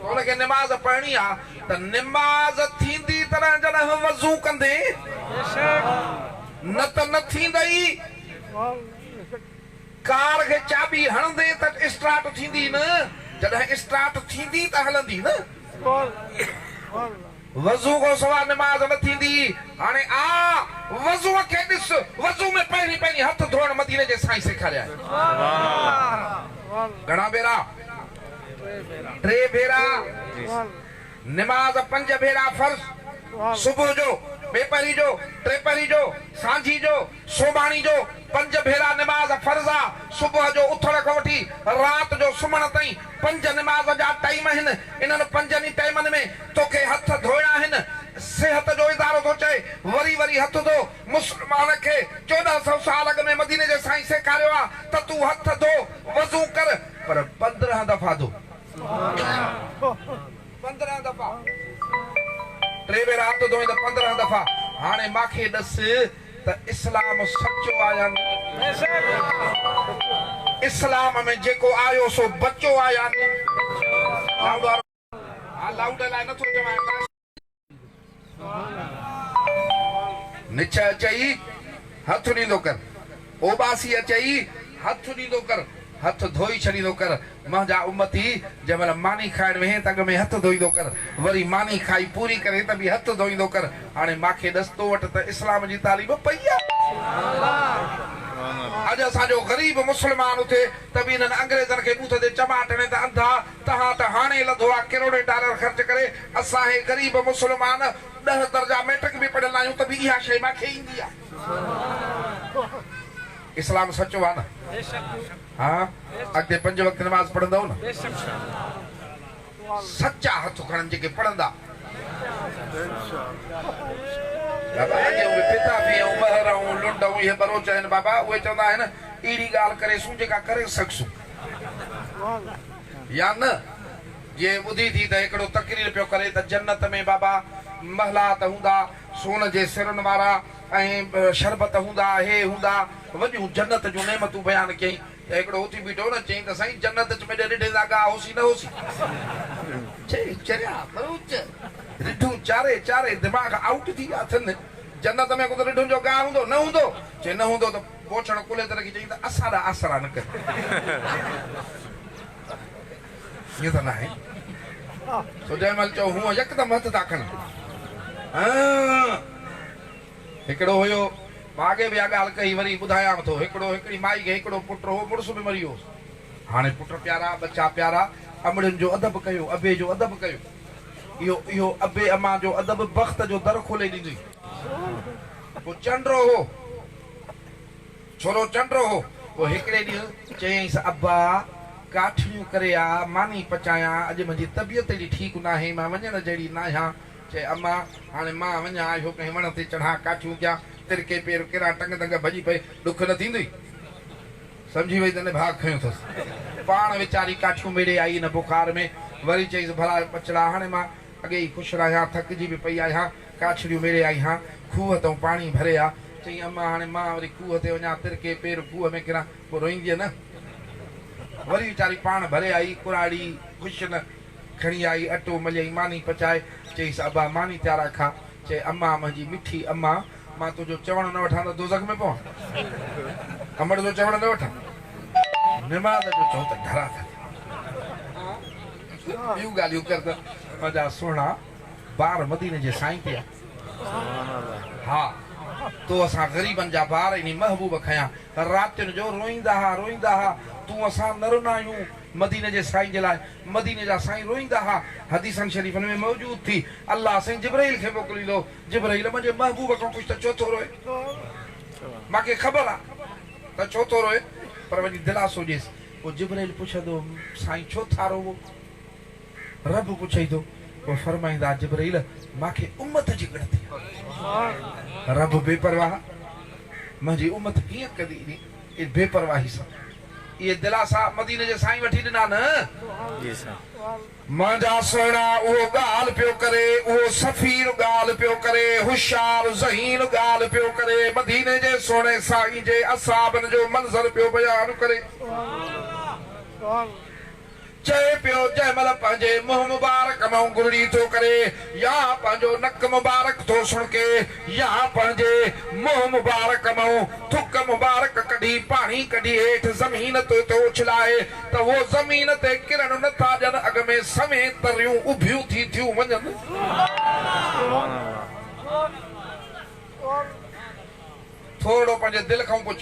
ته ان کي نماز پڙهڻي آ ته نماز ٿيندي تڏهن جڏهن وضو ڪندين نه ته نه ٿيندئي. ڪار کي چاٻي هڻندين ته اسٽارٽ ٿيندي نه جڏهن اسٽارٽ ٿيندي ته هلندي نه. وضو کان سوا نماز نه ٿيندي. هاڻي آ وضوء کي ڏس، وضو ۾ پهرين پهرين هٿ ڌوئڻ مديني جي سائين سيکاريا آهن. گهڻا ڀيرا؟ ٽي ڀيرا. نماز پنج ڀيرا فرض، صبح جو، ٻيپهري جو، ٽيپهري جو، سانجهي جو، سومهاڻي جو پنج ڀيرا نماز فرض آ، صبح جو اٿڻ کان وٺي رات جو سمهڻ تائين پنج نماز جا ٽائيم آهن، انهن پنجن ئي ٽائيمن ۾ توکي هٿ ڌوئڻا آهن، صحت جو ادارو ٿو چئي وري وري هٿ ڌو، مسلمان کي 14 سئو سال اڳ ۾ مديني جي سائين سيکاريو آ ته تون هٿ ڌو، وضو ڪر، پر 15 دفعا ڌو. 15 دفعا. ٽي ڀيرا هٿ ڌوئين ته 15 دفعا. هاڻي ماکي ڏس ته اسلام سچو آ يا نه؟ اسلام ۾ جيڪو آيو سو بچو آ يا نه؟ لائوڊ وارو ها لائوڊ لاء نٿو چوان. نڇ اچئي، هٿ ڏيندو ڪر. اوٻاسي اچئي، هٿ ڏيندو ڪر. هٿ ڌوئي ڇڏيندو ڪر. منهنجا امتي، جنهن مهل ماني کائڻ ويهين ته اڳ ۾ هٿ ڌوئيندو ڪر. وري ماني کائي پوري ڪرين ته به هٿ ڌوئيندو ڪر. هاڻي ماکي ڏس تو وٽ ته اسلام جي تعليم پئي آ. اڄ اسان جو غريب مسلمان اٿي ته به انهن انگريزن کي ٻوٿ تي چماٽ هڻي ته انڌا تهان ته هاڻي لڌو آ ڪروڙين ڊالر خرچ ڪري اسان هي غريب مسلمان ڏهه درجا ميٽرڪ به پڙهيل ناهيون ته به اها شيء مان کي ايندي آ. اسلام سچو آ نه؟ ها اڳتي پنج وقت نماز پڙهندؤ نه؟ سچا هٿ کڻن جيڪي پڙهندا. بابا اڳيون به پتافي ۽ مهر ۽ لنڊ ۽ اهي ٻروچ آهن بابا اهي چوندا آهن اهڙي ڳالهه ڪريسون جيڪا ڪري سگهسون. يا نه؟ جيئن ٻڌي ٿي ته هڪڙو تقرير پيو ڪري ته جنت ۾ بابا محلات هوندا، سون جي سرن وارا ۽ شربت هوندا، هي هوندا، وڏيون جنت جون نعمتون بيان ڪيائين ته هڪڙو اٿي بيٺو نه چيائين ته سائين جنت ۾ رڍين سان گاهه هوسي نه هوسي؟ چئي چريا ٻروچ رڍون چاري چاري دماغ آئوٽ ٿي ويا اٿن، جنت ۾ ڪو رڍن جو گاهه هوندو؟ نه هوندو؟ چئي نه هوندو ته بوڇڻ ڪلهي تي رکي چيائين ته اسان ڏانهن آسرا نه ڪر. ائين ته ناهي. سو جنهن مهل چئو هونء يڪدم هٿ ٿا کڻن. هڪڙو هيو. مان اڳي به اها ڳالهه ڪئي وري ٻڌايانو ٿو. هڪڙو هڪڙي مائي کي هڪڙو پٽ هو. مڙس به مري ويو هوس. هاڻي پٽ پيارا، ٻچا پيارا، امڙين جو ادب ڪيو، ابي جو ادب ڪيو. اهو اهو ابي امان جو ادب بخت جو در کولي ڏيندوئي. پوء چنڊ هو. ڇورو چنڊ هو. پوء هڪڙي ڏينهن چيائينس، ابا! ڪاٺڙيون ڪري آ، ماني پچايان، اڄ منهنجي طبيعت اهڙي ٺيڪ ناهي، مان وڃڻ جهڙي ناهيان. چئي، اما! هاڻي مان وڃان، اهو ڪنهن وڻ تي چڙهان، ڪاٺيون ڪيان، ترڪي پير ڪران، ٽنگ دنگ ڀڄي پئي، ڏک نه ٿيندوئي؟ سمجهي وئي ته نڀاڳ کنيو اٿس. پاڻ ويچاري ڪاٺيون ميڙي آئي ان بخار ۾. وري چيائينس، ڀلا ٻچڙا! هاڻي مان اڳي ئي خوش ناهيان، ٿڪجي به پئي آهيان، ڪاڇڙيون ميڙي آئي هان، کوهه تئون پاڻي ڀري آ. چيائين، اما هاڻي مان وري کوهه تي وڃان، ترڪي پير کوهه ۾ ڪران، پوء روئيندينء نه؟ وري ويچاري پاڻ ڀري آئي، ڪراڙي ڪشن کڻي آئي، اٽو مليائين، ماني پچائي، چيائينس، ابا ماني تيار آ کا. چيائين، اما منهنجي مٺي اما، مان تنهنجو چوڻ نه وٺان ته دوزخ ۾ پوان؟ امڙ جو چوڻ نه وٺان؟ نماز جو چئو ته ڍرا ٿا ٿين. ٻيون ڳالهيون ڪر ته منهنجا سهڻا. بار مديني جي سائين تي آ. ها تو اسان غريبن جا بار انهي محبوب کنيا. راتين جو روئيندا ها روئيندا ها. تون اسان نه رنا آهيون مديني جي سائين جي لاء. مديني جا سائين روئيندا ها. حديثن شريفن ۾ موجود ٿي. الله سائين جبرئيل کي موڪليندو. جبرئيل منهنجي محبوب کان پڇ ته ڇو ٿو روئي. مان کي خبر آ ته ڇو ٿو روئي پر وڃي دلاسو ڏيس. پوء جبرئيل پڇندو سائين ڇو ٿا روئو. رب پڇئي ٿو، پوء فرمائيندا، جبرئيل! مان کي امت جي ڳڻتي آهي. رب بي پرواهه، منهنجي امت ڪيئن ڪندي انهي بي پرواهي سان؟ اهي دلاسا مديني جي سائين وٺي ڏنا نه؟
جي سائين.
منهنجا سهڻا اهو ڳالهه پيو ڪري، اهو سفير ڳالهه پيو ڪري، هوشيار ذهين ڳالهه پيو ڪري، مديني جي سهڻي سائين جي اصحابن جو منظر پيو بيان ڪري. چئي پيو، جنهن مهل پنهنجي منهن مبارڪ مان گرڙي ٿو ڪري يا پنهنجو نڪ مبارڪ ٿو سڻڪي يا پنهنجي منهن مبارڪ مان ٿڪ مبارڪ ڪڍي پاڻي ڪڍي هيٺ زمين تي ٿو اڇلائي ته اهو زمين تي ڪرڻ نه ٿا ڏين اڳ ۾ سوين تريون اڀيون ٿي ٿيون وڃن. ٿورڙو پنهنجي دل کان پڇ.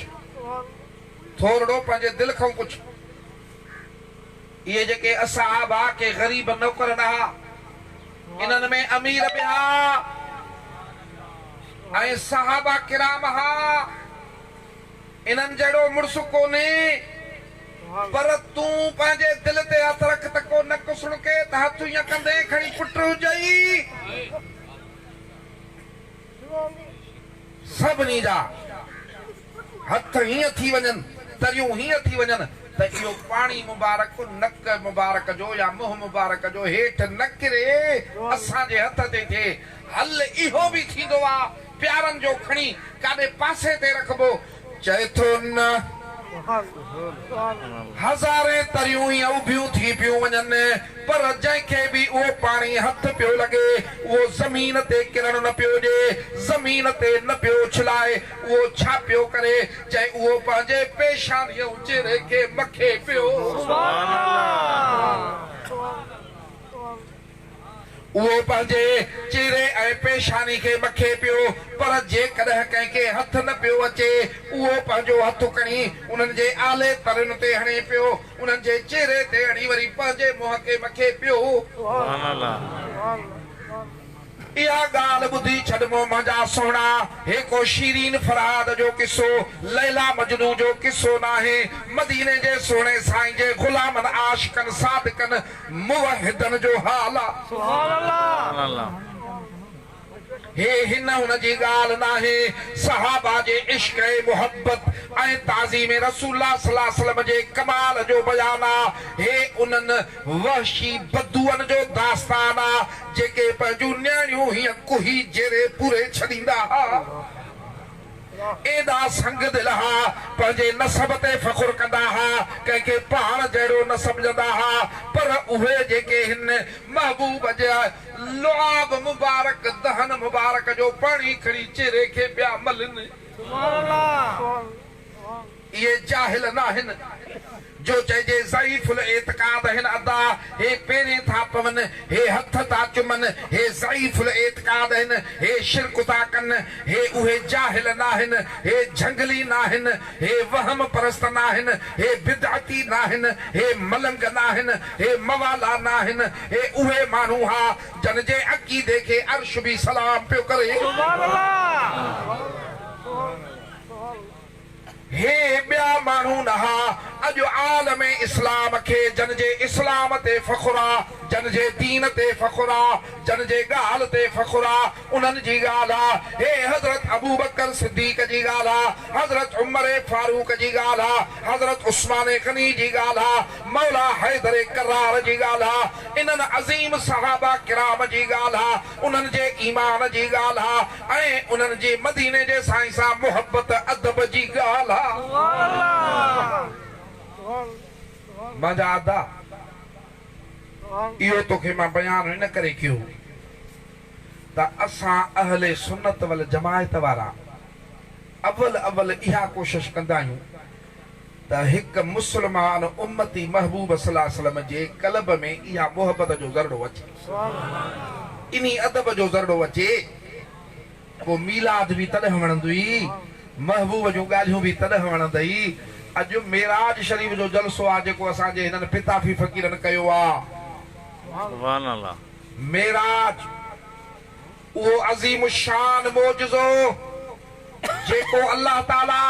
ٿورڙو پنهنجي دل کان پڇ. اهي جيڪي اصحاب ها ڪي غريب نوڪر نه ها، انهن ۾ امير به ها ۽ صحابه ڪرام ها، انهن جهڙو مڙس ڪونهي، پر تون پنهنجي دل تي هٿ رک ته ڪو نڪ سڻڪي ته هٿ ائين ڪندين کڻي پٽ هجئي. سڀني جا هٿ هيئن ٿي وڃن، تريون هيئن ٿي وڃن ته اهو پاڻي مبارڪ نڪ مبارڪ جو يا منهن مبارڪ جو هيٺ نه ڪري اسان جي هٿ تي ٿئي. حل اهو به ٿيندو آ، پيارن جو کڻي ڪاڏي پاسي تي رکبو. چئي ٿو نه. هزارين تريون ائين اڀيون ٿي پيون وڃن، پر جنهن کي به اهو پاڻي هٿ پيو لڳي، اهو زمين تي ڪرڻ نه پيو ڏئي، زمين تي نه پيو اڇلائي، اهو ڇا پيو ڪري؟ چئي اهو پنهنجي پيشانيء ۽ چهري کي مکي پيو. اهو پنهنجي چهري ۽ پيشاني کي مکي پيو، پر جيڪڏهن ڪنهن کي هٿ نه پيو اچي، اهو پنهنجو هٿ کڻي انهن جي آلي ترين تي هڻي پيو، انهن جي چهري تي هڻي وري پنهنجي منهن کي مکي پيو. اها ڳالهه ٻڌي ڇڏ منهنجا سهڻا، هي ڪو شيرين فرهاد جو قصو، ليليٰ مجنون جو قصو ناهي، مديني جي سهڻي سائين جي غلامن، عاشقن، صادقن، موحدن جو حال آ.
سبحان الله.
هي هن هن جي ڳالهه ناهي، صحابه جي عشق ۽ محبت ۽ تعظيم رسول الله صلي الله عليه وسلم جي ڪمال جو بيان آ، هي انهن وحشي بدوئن جو داستان آ، جيڪي پنهنجون نياڻيون هيئن ڪهي جيري پوري ڇڏيندا ها. ايڏا سنگ دل ها، پنهنجي نسب تي فخر ڪندا ها، ڪنهن کي پاڻ جهڙو نه سمجهندا ها، پر اهي جيڪي هن محبوب جي لعاب مبارڪ، دهن مبارڪ جو پاڻي کڻي چهري کي پيا ملن. اهي جاهل ناهن جو چئجي ضعيف الاعتقاد هن ادا، هي پيرين ٿا پون، هي هٿ ٿا چمن، هي ضعيف الاعتقاد هن، هي شرڪ ٿا ڪن، هي اهي جاهل ناهن، هي جهنگلي ناهن، هي وهم پرست ناهن، هي بدعتي ناهن، هي ملنگ ناهن، هي موالا ناهن، هي اهي ماڻهو ها جن جي عقيدي کي عرش به سلام پيو ڪري.
سبحان الله.
هي ٻيا ماڻهو نه ها، اڄ عالم اسلام کي جن جي اسلام تي فخر آ، جن جي دين تي فخر آ، جن جي ڳالهه تي فخر آ، انهن جي ڳالهه آ. هي حضرت ابوبڪر صديق جي ڳالهه آ، حضرت عمر فاروق جي ڳالهه آ، حضرت عثمان غني جي ڳالهه آ، مولا حيدر ڪرار جي ڳالهه آ، انهن عظيم صحابه ڪرام جي ڳالهه آ، انهن جي ايمان جي ڳالهه آ. ۽ انهن جي مديني جي سائين سان محبت ادب جي ڳالهه آ. منهنجا ادا اهو توکي مان بيان ان ڪري ڪيو ته اسان اهل سنت والجماعت وارا اول اول اها ڪوشش ڪندا آهيون ته هڪ مسلمان امتي محبوب صلي الله عليه وسلم جي قلب ۾ اها محبت جو ذرڙو اچي، انهي ادب جو ذرڙو اچي، پوء ميلاد به تڏهن وڻندوئي، محبوب جون ڳالهيون به تڏهن وڻندئي. اڄ معراج شريف جو جلسو آ جيڪو اسان جي هنن پتافي فقيرن ڪيو آ.
سبحان الله.
معراج اهو عظيم الشان معجزو جيڪو الله تعاليٰ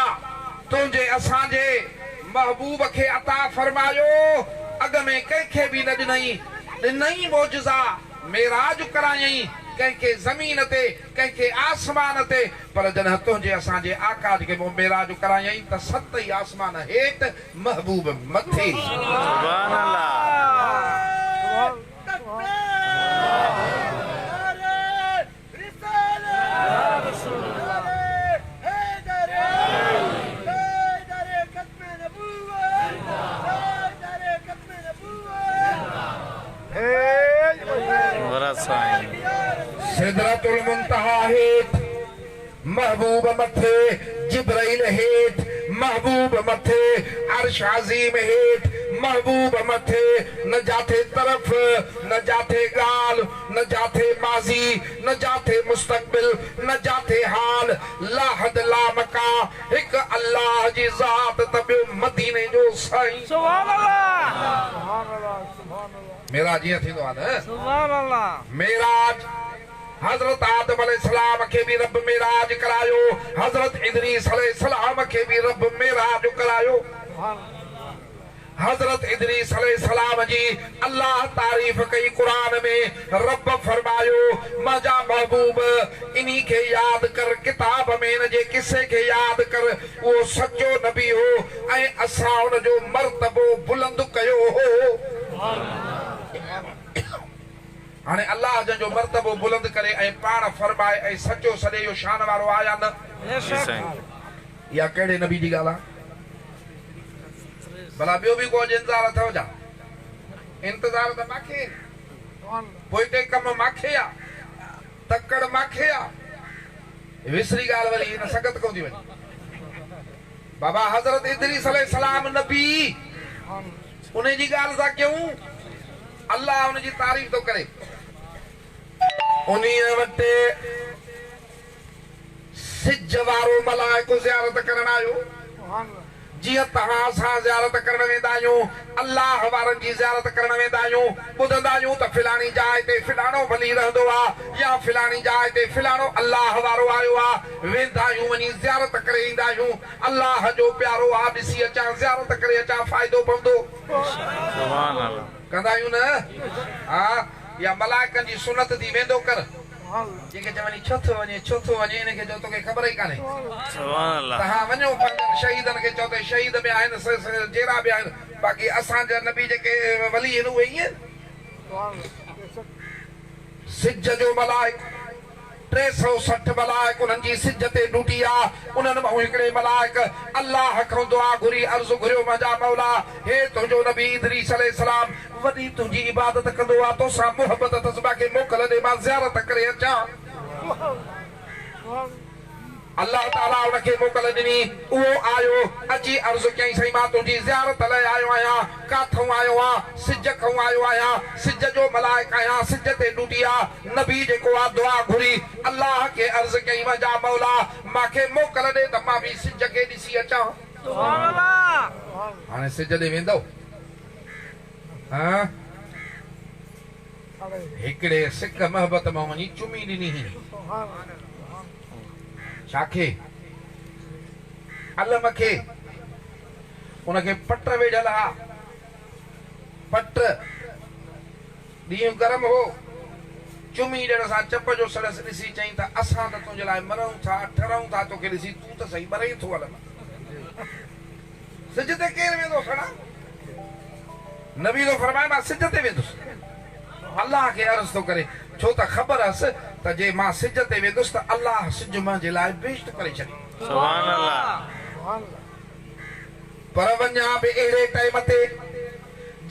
تنهنجي اسان جي محبوب کي عطا فرمايو، اڳ ۾ ڪنهن کي به نه ڏنئي، ڏنئي معجزا، معراج ڪرايئين، ڪنهن کي زمين تي، ڪنهن کي آسمان تي، پر جڏهن تنهنجي اسان جي آقا کي معراج ڪرايائين ته ست ئي آسمان هيٺ، محبوب مٿي.
سبحان الله.
سدرة المنتهيٰ هيٺ، محبوب مٿي، جبرئيل هيٺ، محبوب مٿي، عرش عظيم هيٺ، محبوب مٿي، نه جاٿي طرف، نه جاٿي ڳالهه، نه جاٿي ماضي، نه جاٿي مستقبل، نه جاٿي حال، لاحد لامڪان، هڪ الله جي ذات ته ٻيو مديني جو سائين.
سبحان الله
معراج ائين ٿيندو آهي نه.
سبحان الله.
معراج حضرت آدم عليه السلام کي به رب معراج ڪرايو، حضرت ادريس عليه السلام کي به رب معراج ڪرايو. حضرت ادريس عليه السلام جي الله تعريف ڪئي قرآن ۾ رب فرمايو، منهنجا محبوب انهي کي ياد ڪر ڪتاب ۾ ان جي قصي کي ياد ڪر اهو سچو نبي هو ۽ اسان ان جو مرتبو بلند ڪيو هو. هاڻي الله جنهن جو مرتبو بلند ڪري ۽ پاڻ فرمائي ۽ سچو سڏي اهو شان وارو آ يا نه؟ اها ڪهڙي نبي جي ڳالهه آ؟ ڀلا ٻيو به ڪو اڄ انتظار اٿئو ڇا؟ انتظار ته ماکي آهن. پوئتي ڪم ماکي آ. تڪڙ ماکي آ. وسري ڳالهه وري هن سنگت کان ٿي وڃي. بابا حضرت ادريس عليه السلام نبي انهي جي ڳالهه ٿا ڪيون. الله ان جي تعريف ٿو ڪري. انهي وٽ سج وارو ملائڪ زيارت ڪرڻ آيو. جيئن توهان اسان زيارت ڪرڻ ويندا آهيون، الله وارن جي زيارت ڪرڻ ويندا آهيون، ٻڌندا آهيون ته فلاڻي جاء تي فلاڻو ولي رهندو آ يا فلاڻي جاء تي فلاڻو الله وارو آيو آ، ويندا آهيون وڃي زيارت ڪري ايندا آهيون، الله جو پيارو آ ڏسي اچان زيارت ڪري اچان فائدو پوندو. ڪندا آهيون نه؟ ها اها ملائڪن جي سنت ٿي ويندو ڪر. جيڪي چون هي ڇو ٿو وڃي ڇو ٿو وڃي ان کي چئو توکي خبر ئي ڪانهي. تهان وڃو پنهنجن شهيدن کي چئو ته شهيد به آهن جيئرا به آهن باقي اسان جا نبي جيڪي ولي آهن اهي ائين سج جو ملائڪ 360 ملائڪ انهن جي سج تي ڊوٽي آ، انهن مان هڪڙي ملائڪ الله کان دعا گهري عرض گهريو منهنجا مولا! هي تنهنجو نبي ادريس عليه السلام وڏي تنهنجي عبادت ڪندو آ، توسان محبت اٿس مان کي موڪل ڏي مان زيارت ڪري اچان. الله تعاليٰ ان کي موڪل ڏني، اهو آيو، اچي عرض ڪيائين سائين مان تنهنجي زيارت لئه آيو آهيان، ڪاٿئون آيو آن، سج کئون آيو آهيان، سج جو ملائڪ آهيان، سج تي ڊوٽي آ، نبي جيڪو آ دعا گهري، الله کي عرض ڪيائين منهنجا مولا مان کي موڪل ڏي ته مان به سج کي ڏسي اچان. هاڻي سج ڏي ويندؤ؟ ها؟ هڪڙي سڪ محبت مان وڃي چمي ڏني هئين. ڇا کي؟ علم کي. ان کي پٽ ويڙهيل ها. پٽ. ڏينهن گرم هو. چمي ڏيڻ سان چپ جو سڙس ڏسي چيائين ته اسان ته تنهنجي لاء مرون ٿا، ٺرون ٿا توکي ڏسي، تون ته سهي ٻرين ٿو علم. سج تي ڪير ويندو سھڻا؟ نبي ٿو فرمائي مان سج تي ويندس. الله کي عرض ٿو ڪري ڇو ته خبر ھئس ته جي مان سج تي ويندس ته الله سج منھنجي لاء بھشت ڪري ڇڏيندو.
سبحان الله.
پر وڃان به اھڙي ٽائيم تي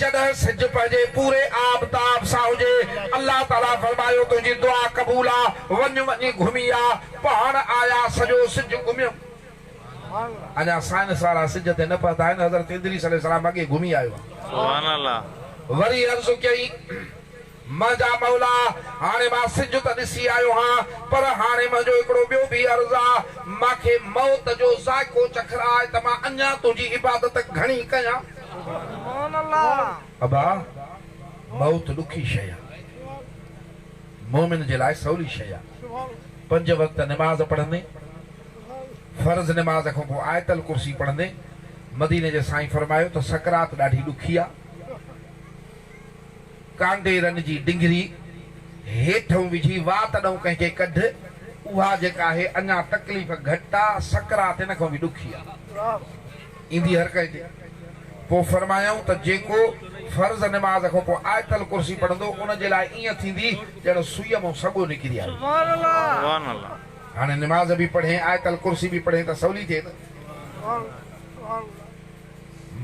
جڏھن سج پنھنجي پوري آب تاب سان ھجي. الله تعاليٰ فرمايو تنھنجي دعا قبول آ، وڃ وڃي گھمي آ. پاڻ آيا سڄو سج گھميم. اڃا سائنس وارا سج تي نه پهتا آهن، حضرت ادريس عليه السلام اڳي گهمي آيو آهي.
سبحان الله.
وري عرض ڪيائين، منهنجا مولا! هاڻي مان سج ته ڏسي آيو هان، پر هاڻي منهنجو هڪڙو ٻيو به عرض آ، مان کي موت جو ذائقو چکراء ته مان اڃا تنهنجي عبادت گهڻي ڪيان.
سبحان الله.
ابا! موت ڏکي شيء آ، مؤمن جي لاء سولي شيء آ. پنج وقت نماز پڙهندين، فرض نماز کان پوء آيت الڪرسي پڙهندي مديني جي سائين فرمايو ته سڪرات ڏاڍي ڏکي آ، ڪانڊي رن جي ڊنگري هيٺئون وجهي وات ڏانهن ڪنهن کي ڪڍ، اها جيڪا آهي اڃا تڪليف گهٽ آ، سڪرات ان کان به ڏکي آ. ايندي هر ڪنهن تي. پوء فرمايائون ته جيڪو فرض نماز کان پوء آيت الڪرسي پڙهندو ان جي لاء ائين ٿيندي ڄڻ سوئيء مان سڳو نڪري آيو.
سبحان الله.
سبحان الله.
هاڻي نماز به پڙهين آيت الڪرسي به پڙهين ته سولي ٿئي نه.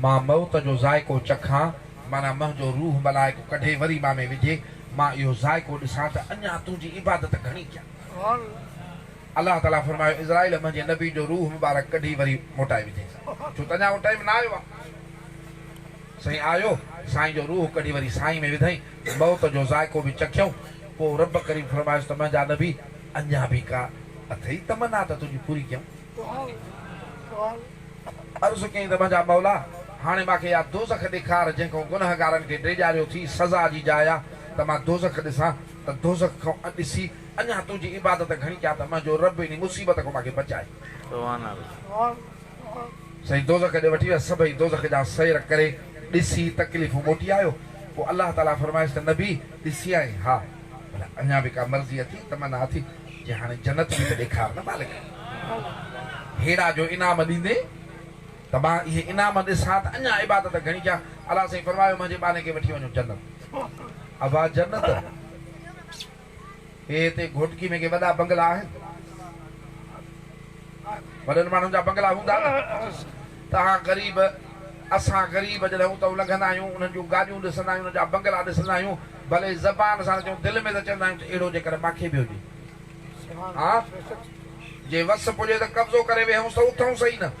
مان موت جو ذائقو چکان، معنيٰ منهنجو روح ملائڪ ڪڍي وري مان ۾ وجهي، مان اهو ذائقو ڏسان ته اڃا تنهنجي عبادت گهڻي ڪيان. الله تعاليٰ فرمايو، عزرائيل منهنجي نبي جو روح مبارڪ ڪڍي وري موٽائي وجهيس، ڇو ته اڃا اهو ٽائيم نه آيو آهي. سائين آيو، سائين جو روح ڪڍي وري سائين ۾ وڌائين، موت جو ذائقو به چکيائون، پوء رب ڪريم فرمايس ته منهنجا نبي اڃا به ڪا اٿئي تمنا ته تنهنجي پوري ڪيان. عرض ڪيائين ته منهنجا مولا! هاڻي مان کي اها دوزخ ڏيکار، جنهن کان گنهگارن کي ڊيڄاريو ٿي، سزا جي جاء آ، ته مان دوزخ ڏسان، ته دوزخ کان ڏسي اڃا تنهنجي عبادت گهڻي ڪيان ته منهنجو رب انهي مصيبت کان مان کي بچائي.
سبحان الله.
سائين دوزخ ڏي وٺي ويا، سڀئي دوزخ جا سير ڪري، ڏسي، تڪليفون موٽي آيو. پوء الله تعاليٰ فرمايس ته نبي! ڏسي آئين؟ ها. ڀلا اڃا به ڪا مرضي اٿي، تمنا اٿي؟ چي هاڻي جنت به ته ڏيکار نه مالڪ! هيڙا جو انعام ڏيندين ته مان اهي انعام ڏسان ته اڃا عبادت گهڻي ڪيان. الله سائين فرمايو، منهنجي ٻانهي کي وٺي وڃو جنت. ابا جنت! هي هتي گهوٽڪي ۾ ڪي وڏا بنگلا آهن؟ وڏن ماڻهن جا بنگلا هوندا نه؟ توهان غريب، اسان غريب جڏهن اتئون لنگهندا آهيون، انهن جون گاڏيون ڏسندا آهيون، انهن جا بنگلا ڏسندا آهيون، ڀلي زبان سان نه چئون، دل ۾ ته چوندا آهيون ته اهڙو جيڪر مان کي به هجي. ها جي وس پڄي ته قبضو ڪري ويهونس ته اٿئون سهي نه.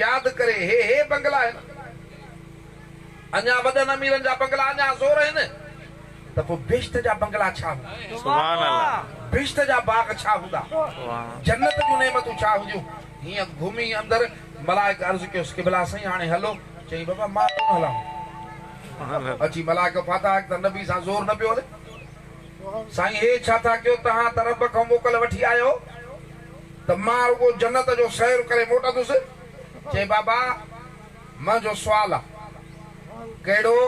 ياد ڪري هي هي بنگلا آهن. اڃا وڏن اميرن جا بنگلا اڃا زور آهن ته پوء بهشت جا بنگلا ڇا هوندا؟
سبحان الله.
بهشت جا باغ ڇا هوندا؟ جنت جون نعمتون ڇا هونديون؟ هيئن گهمي اندر ملائڪ عرض ڪيس قبلا سائين هاڻي هلو. چيائين بابا مان ڪونه هلان. اچي ملائڪ ڦاٿا هڪ ته نبي سان زور نه پيو هلي. سائين هي ڇا ٿا ڪيو توهان ته رب کان موڪل وٺي آيو ته مان رڳو جنت جو سير ڪري موٽندس. چي بابا منهنجو سوال آ. ڪهڙو؟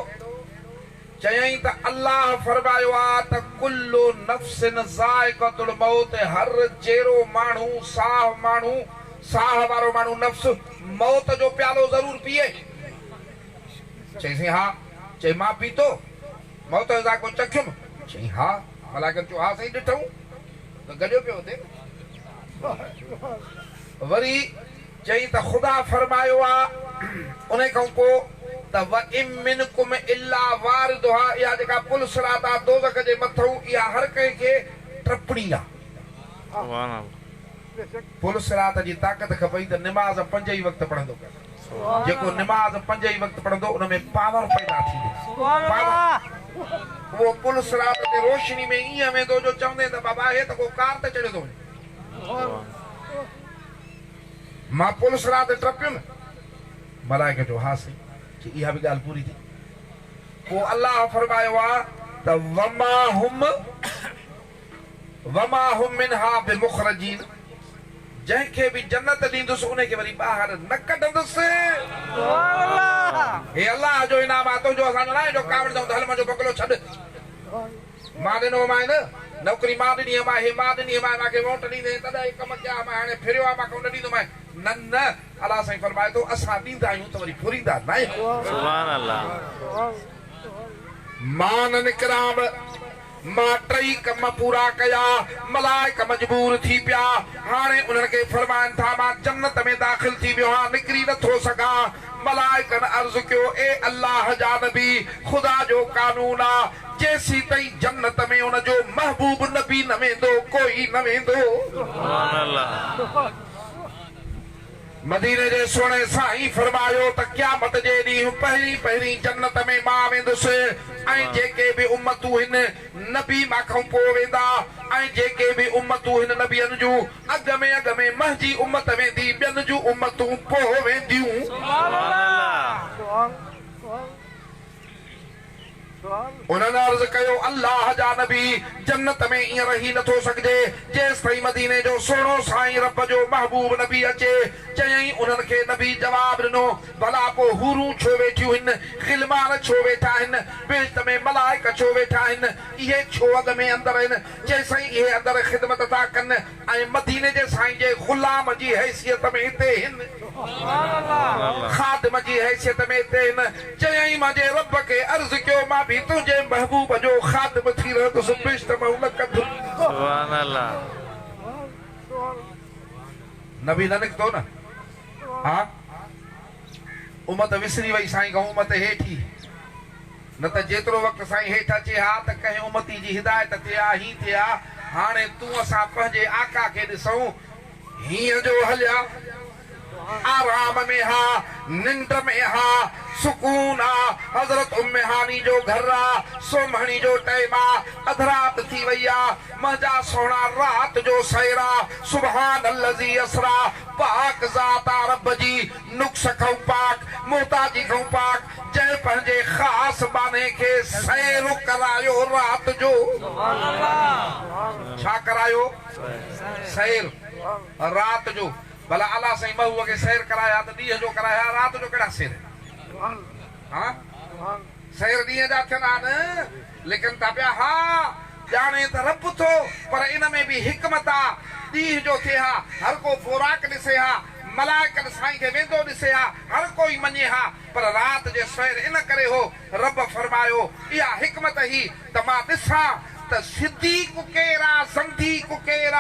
چيائين ته الله فرمايو آ ته ڪل نفس ذائقة الموت هر جيئرو ماڻهو، ساهه ماڻهو، ساهه وارو ماڻهو نفس، موت جو پيالو ضرور پيئي. چيائين ها. چيائين مان پيتو؟ موت جو ذائقو چکيم؟ چيائين ها. ملائڪن چيو ها سائين ڏٺئون ته گڏيو پيو وتين. وري چيائين ته خدا فرمايو آ انهي کان پوء ته وان منڪم الا واردها اها جيڪا پل صراط آ دوزخ جي مٿئون اها هر ڪنهن کي ٽپڻي آ.
سبحان الله.
پل صراط جي طاقت کپئي ته نماز پنج ئي وقت پڙهندو ڪر. جيڪو نماز پنج ئي وقت پڙهندو ان ۾ پاور پيدا ٿيندو. پاور. اهو پل صراط تي روشني ۾ ايئن ويندو جو چوندين ته بابا هي ته ڪو ڪار تي چڙهيو ٿو وڃي. مان پل صراط تي ٽپيم. ملائڪ چيو، ها سائين. چي، اها به ڳالهه پوري ٿي. پوء الله فرمايو آ ته وما هم وما هم منها بمخرجين جنهن کي به جنت ڏيندس ان کي وري ٻاهر نه ڪڍندس. هي الله جو انعام آ تنهنجو اسان جو ناهي جو ڪاوڙجون ته هل منهنجو بنگلو ڇڏ. مان ڏنو هئمانء نه، نوڪري مان ڏني هئمانء، هي مان ڏني هئمانء، مان کي وونٽ ڏيندين تڏهن هي ڪم ڪيا هئمانء، هاڻي ڦريو آ مان کان نه ڏيندومانء. نه نه، الله سائين فرمائي ٿو، اسان ڏيندا آهيون ته وري ڦريندا ناهيون.
سبحان الله.
مان نه نڪران به، مان ٽئي ڪم پورا ڪيا، ملائڪ مجبور ٿي پيا، هاڻي انهن کي فرمائن ٿا، مان جنت ۾ داخل ٿي ويو آهيان، نڪري نه ٿو سگهان. ملائڪن عرض ڪيو، اي الله جا نبي! خدا جو قانون آ، جيسيتائين جنت ۾ ان جو محبوب نبي نه ويندو، ڪوئي نه ويندو.
سبحان الله.
مديني جي سهڻي سائين فرمايو ته قيامت جي ڏينهن پهرين پهرين جنت ۾ مان ويندس ۽ جيڪي به امتون هن نبي مان کان پوء ويندا ۽ جيڪي به امتون هن نبين جون اڳ ۾ اڳ ۾ منهنجي امت ويندي ٻين جون امتون پوء وينديون.
سبحان الله.
انهن عرض ڪيو، الله جا نبي! جنت ۾ ائين رهي نه ٿو سگهجي، جيستائين مديني جو سهڻو سائين رب جو محبوب نبي اچي. چيائين، انهن کي نبي جواب ڏنو، ڀلا پوء حورون ڇو ويٺيون هن، غلمان ڇو ويٺا هن، بهشت ۾ ملائڪ ڇو ويٺا هن، اهي ڇو اڳ ۾ اندر هن، چيسائين اهي اندر خدمت ٿا ڪن ۽ مديني جي سائين جي غلام جي حيثيت ۾ هتي هن، خادم جي حيثيت ۾ هتي هن. چيائين، منهنجي رب کي عرض ڪيو مان به تنهنجي محبوب جو خادم ٿي رهندس، بهشت مان نه ڪڍ.
سبحان الله.
نبي نه نڪتو نه ها امت وسري وئي سائين کان امت هيٺ ئي نه ته جيترو وقت سائين هيٺ اچي ها ته ڪنهن امتي جي هدايت ٿئي ها هين ٿئي ها هاڻي تون اسان پنهنجي آقا کي ڏسون هينئن جو هليا آرام ۾ ها، ننڊ ۾ ها، سڪون آ، حضرت ام هاني جو گهر آ، سومهڻي جو ٽئيم آ، اڌ رات ٿي وئي آ، منهنجا سهڻا رات جو سير آ، سبحان الذي اسريٰ، پاڪ ذات آ رب جي، نقص کئون پاڪ، محتاجي کئون پاڪ، جنهن پنهنجي خاص ٻانهي کي سير ڪرايو رات جو. ڇا ڪرايو؟ سير رات جو. ڀلا الله سائين مهوء کي سير ڪرائي ها ته ڏينهن جو ڪرائي ها، رات جو ڪهڙا سير آهن؟ ها سير ڏينهن جا ٿين ها نه؟ لکن ٿا پيا ها ڄاڻي ته رب ٿو پر ان ۾ به حڪمت آ، ڏينهن جو ٿئي ها هر ڪو بوراق ڏسي ها، ملائڪن سائين کي ويندو ڏسي ها، هر ڪوئي مڃي ها، پر رات جي سير ان ڪري هو، رب فرمايو اها حڪمت هئي ته مان ڏسان ته صديق ڪير آ زنديق ڪير آ.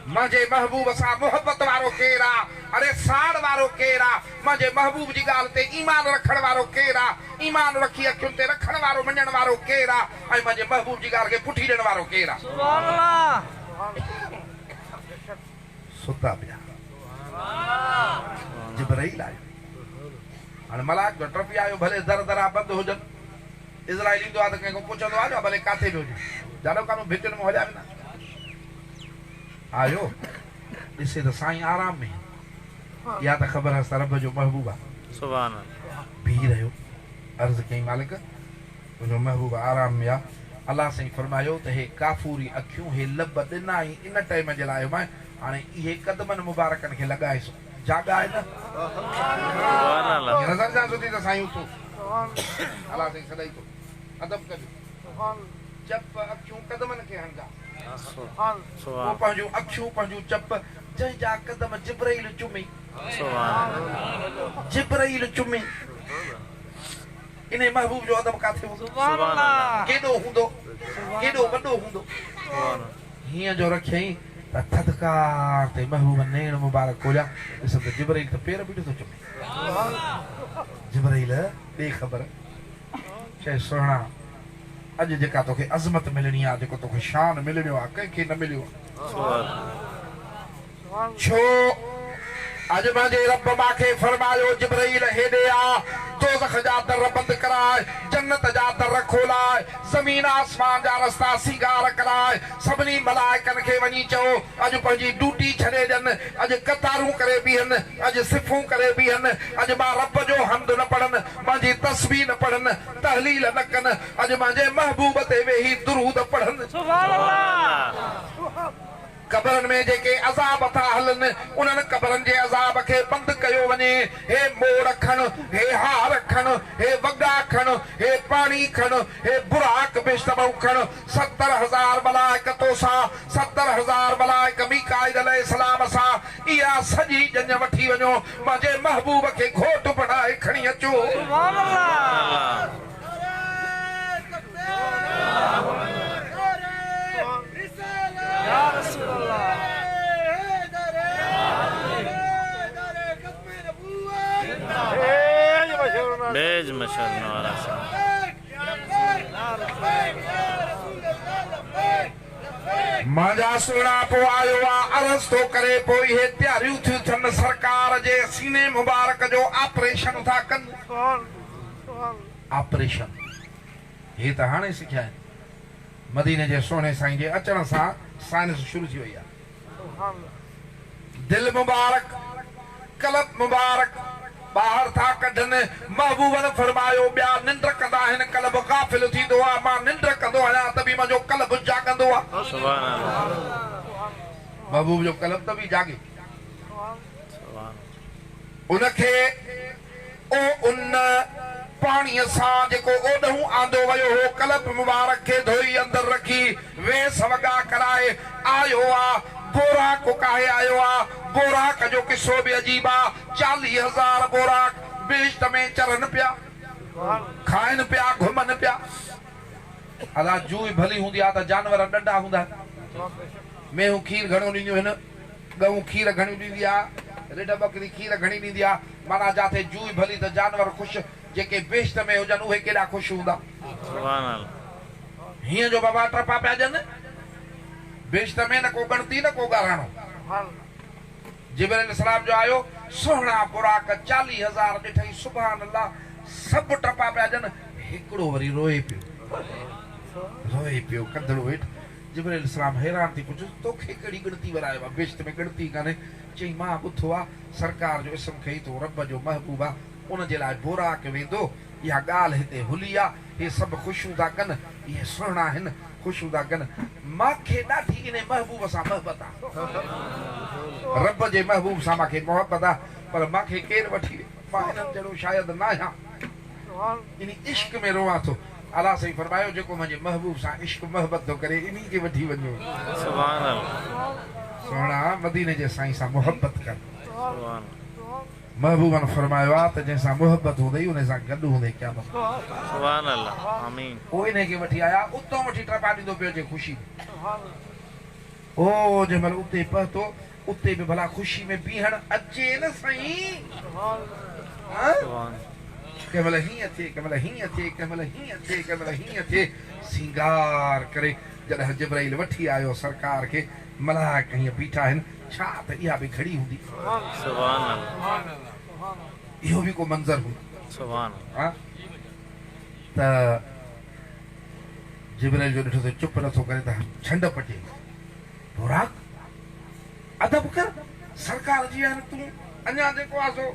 منهنجي محبوب سان محبت وارو ڪير آ، اڙي ساڙ وارو ڪير آ، منهنجي محبوب جي ڳالهه تي ايمان رکڻ وارو ڪير آ، ايمان رکي اکين تي رکڻ وارو مڃڻ وارو ڪير آ ۽ منهنجي محبوب جي ڳالهه کي پٺي ڏيڻ وارو ڪير آ. ستا پيا. جبرائيل آيو. هاڻي ملائڪ جو ٽپي آيو، ڀلي در درا بند هجن. عزرائيل ايندو آهي ته ڪنهن کان پڇندو آهي ڇا، ڀلي ڪاٿي به هجي. جاڏو ڪانو ڀتين مان هليا ويندا. آيو، ڏسي ته سائين آرام ۾ آهن. اها ته خبر هئس ته رب جو محبوب آهي.
سبحان الله.
بيهي رهيو. عرض ڪيائين، مالڪ! تنهنجو محبوب آرام ۾ آ. الله سائين فرمايو ته هي ڪافوري اکيون، هي لب ڏنا ئي ان ٽئم جي لاء هئا، هاڻي اهي قدمن مبارڪن کي لڳائيس، جاڳاء نه.
سبحان الله.
ائين نظر سان سڌي ته سائين اٿو. الله سائين سڏائي ٿو. ادب ڪجو. چپ اکيون قدمن کي هڻجا. پوء پنهنجون اکيون پنهنجون چپ جنهن جا قدم جبرئيل چمي.
سبحان الله.
جبرئيل چمي. انهي محبوب جو ادب ڪاٿي هوندو؟ ڪيڏو هوندو؟ ڪيڏو وڏو هوندو؟ هينئن جو رکيائين ته ٿڌڪار تي محبوب نيڻ مبارڪ کوليا، ڏسن ته جبرئيل ته پير بيٺو ٿو چمي. جبرئيل ڏي خبر، چئي سهڻا اڄ جيڪا توکي عظمت ملڻي آ، جيڪو توکي شان ملڻيو آ، ڪنهن کي نه مليو آ. ڇو؟ اڄ منهنجي رب مان کي فرمايو، جبرئيل هيڏي آ، دوزخ جا در بند ڪراء، جنت جا در کولاء، زمين آسمان جا رستا سينگار ڪراء، سڀني ملائڪن کي وڃي چئو، اڄ پنهنجي ڊوٽي ڇڏي ڏين، اڄ قطارون ڪري بيهن، اڄ صفون ڪري بيهن، اڄ مان رب جو حمد نه پڙهن، منهنجي تسبيح نه پڙهن، تهليل نه ڪن، اڄ منهنجي محبوب تي ويهي درود پڙهن.
سبحان الله.
قبرن ۾ جيڪي عذاب ٿا هلن، انهن قبرن جي عذاب کي بند ڪيو وڃي. هي موڙ کڻ، هي هار کڻ، هي وڳا کڻ، هي پاڻي کڻ، هي براق بهشت مان کڻ، 70,000 ملائڪ توسان، 70,000 ملائڪ ميڪائيل عليه السلام سان، اها سڄي ڄڃ وٺي وڃو، منهنجي محبوب کي گهوٽ بڻائي کڻي اچو.
سبحان الله.
بيج مشعل نوارا سان.
منهنجا سهڻا پوء آيو آ عرض ٿو ڪري پوء اهي تياريون ٿيون ٿين سرڪار جي سيني مبارڪ جو آپريشن ٿا ڪن. آپريشن هي ته هاڻي سکيا آهن. مديني جي سهڻي سائين جي اچڻ سان سائنس شروع ٿي وئي آهي. دل مبارڪ، قلب مبارڪ، ٻاهر ٿا ڪڍن. محبوبن فرمايو، ٻيا ننڊ ڪندا آهن، قلب غافل ٿيندو آ، مان ننڊ ڪندو آهيان ته به منهنجو قلب جاڳندو آ.
سبحان الله.
محبوب جو قلب ته به جاڳي. ان کي او ان پاڻيء سان جيڪو اوڏهون آندو ويو هو، قلب مبارڪ کي ڌوئي اندر رکي، ويس وڳا ڪرائي آيو آ. بوراق ڪاهي آيو آ. بوراق جو قصو به عجيب آ. 40,000 بوراق بهشت ۾ چرن پيا، کائن پيا، گهمن پيا. ادا جوء ڀلي هوندي آ ته جانور ڏنڊا هوندا آهن. مينهون کير گهڻو ڏينديون هن، ڳئون کير گهڻيون ڏيندي آ، رڍ ٻڪري کير گهڻي ڏيندي آ. معنيٰ جاٿي جوء ڀلي ته جانور خوش، جيڪي بهشت ۾ هجن اهي ڪيڏا خوش هوندا.
سبحان الله.
هينئن جو بابا ٽپا پيا ڏين. بهشت ۾ نه ڪو ڳڻتي نه ڪو ڳاراڻو. جبرئيل السلام جو آيو سهڻا براق 40,000 ڏٺئي سبحان الله سڀ ٽپا پيا ڏين هڪڙو وري روئي پيو روئي پيو ڪنڌڙو هيٺ جبرئيل السلام حيران ٿي پڇيس توکي ڪهڙي ڳڻتي ورايو آ بهشت ۾ ڳڻتي ڪانهي چئي مان ٻڌو آ سرڪار جو اسم کئي ٿو رب جو محبوب آ ان جي لاء براق ويندو اها ڳالهه هتي هلي آ هي سڀ خوشيون ٿا ڪن، اهي سهڻا هن، خوشيون ٿا ڪن. مان کي ڏاڍي انهي محبوب سان محبت آ. رب جي محبوب سان مان کي محبت آ، پر مان کي ڪير وٺي وي؟ مان انهن جهڙو شايد ناهيان. انهي عشق ۾ روئان ٿو. الله سائين فرمايو، جيڪو منهنجي محبوب سان عشق محبت ٿو ڪري، انهي کي وٺي وڃو.
سبحان الله.
سهڻا مديني جي سائين سان محبت ڪر.
سبحان الله.
محبوبن فرمايو آ ته جنهن سان محبت هوندئي انهي سان گڏ هوندين قيامت ۾.
سبحان الله آمين.
پوء انهي کي وٺي آيا اتان وٺي ٽپا ڏيندو پيو اچي خوشي ۾. او جنهن مهل اتي پهتو اتي به ڀلا خوشي ۾ بيهڻ اچي نه سائين. ها ڪنهن مهل هيئن ٿئي ڪنهن مهل هيئن ٿئي ڪنهن مهل هيئن ٿئي ڪنهن مهل هيئن ٿئي سينگار ڪري جڏهن جبرائيل وٺي آيو سرڪار کي ملائڪ هيئن بيٺا آهن. ڇا ته اها به گهڙي هوندي.
سبحان الله.
اهو به ڪو منظر هوندو.
سبحان الله.
ها ته جبرائيل جو ڏٺو ته چپ نٿو ڪري ته ڇنڊ پٽي. براق ادب ڪر سرڪار جي آهن تون اڃا جيڪو آ سو.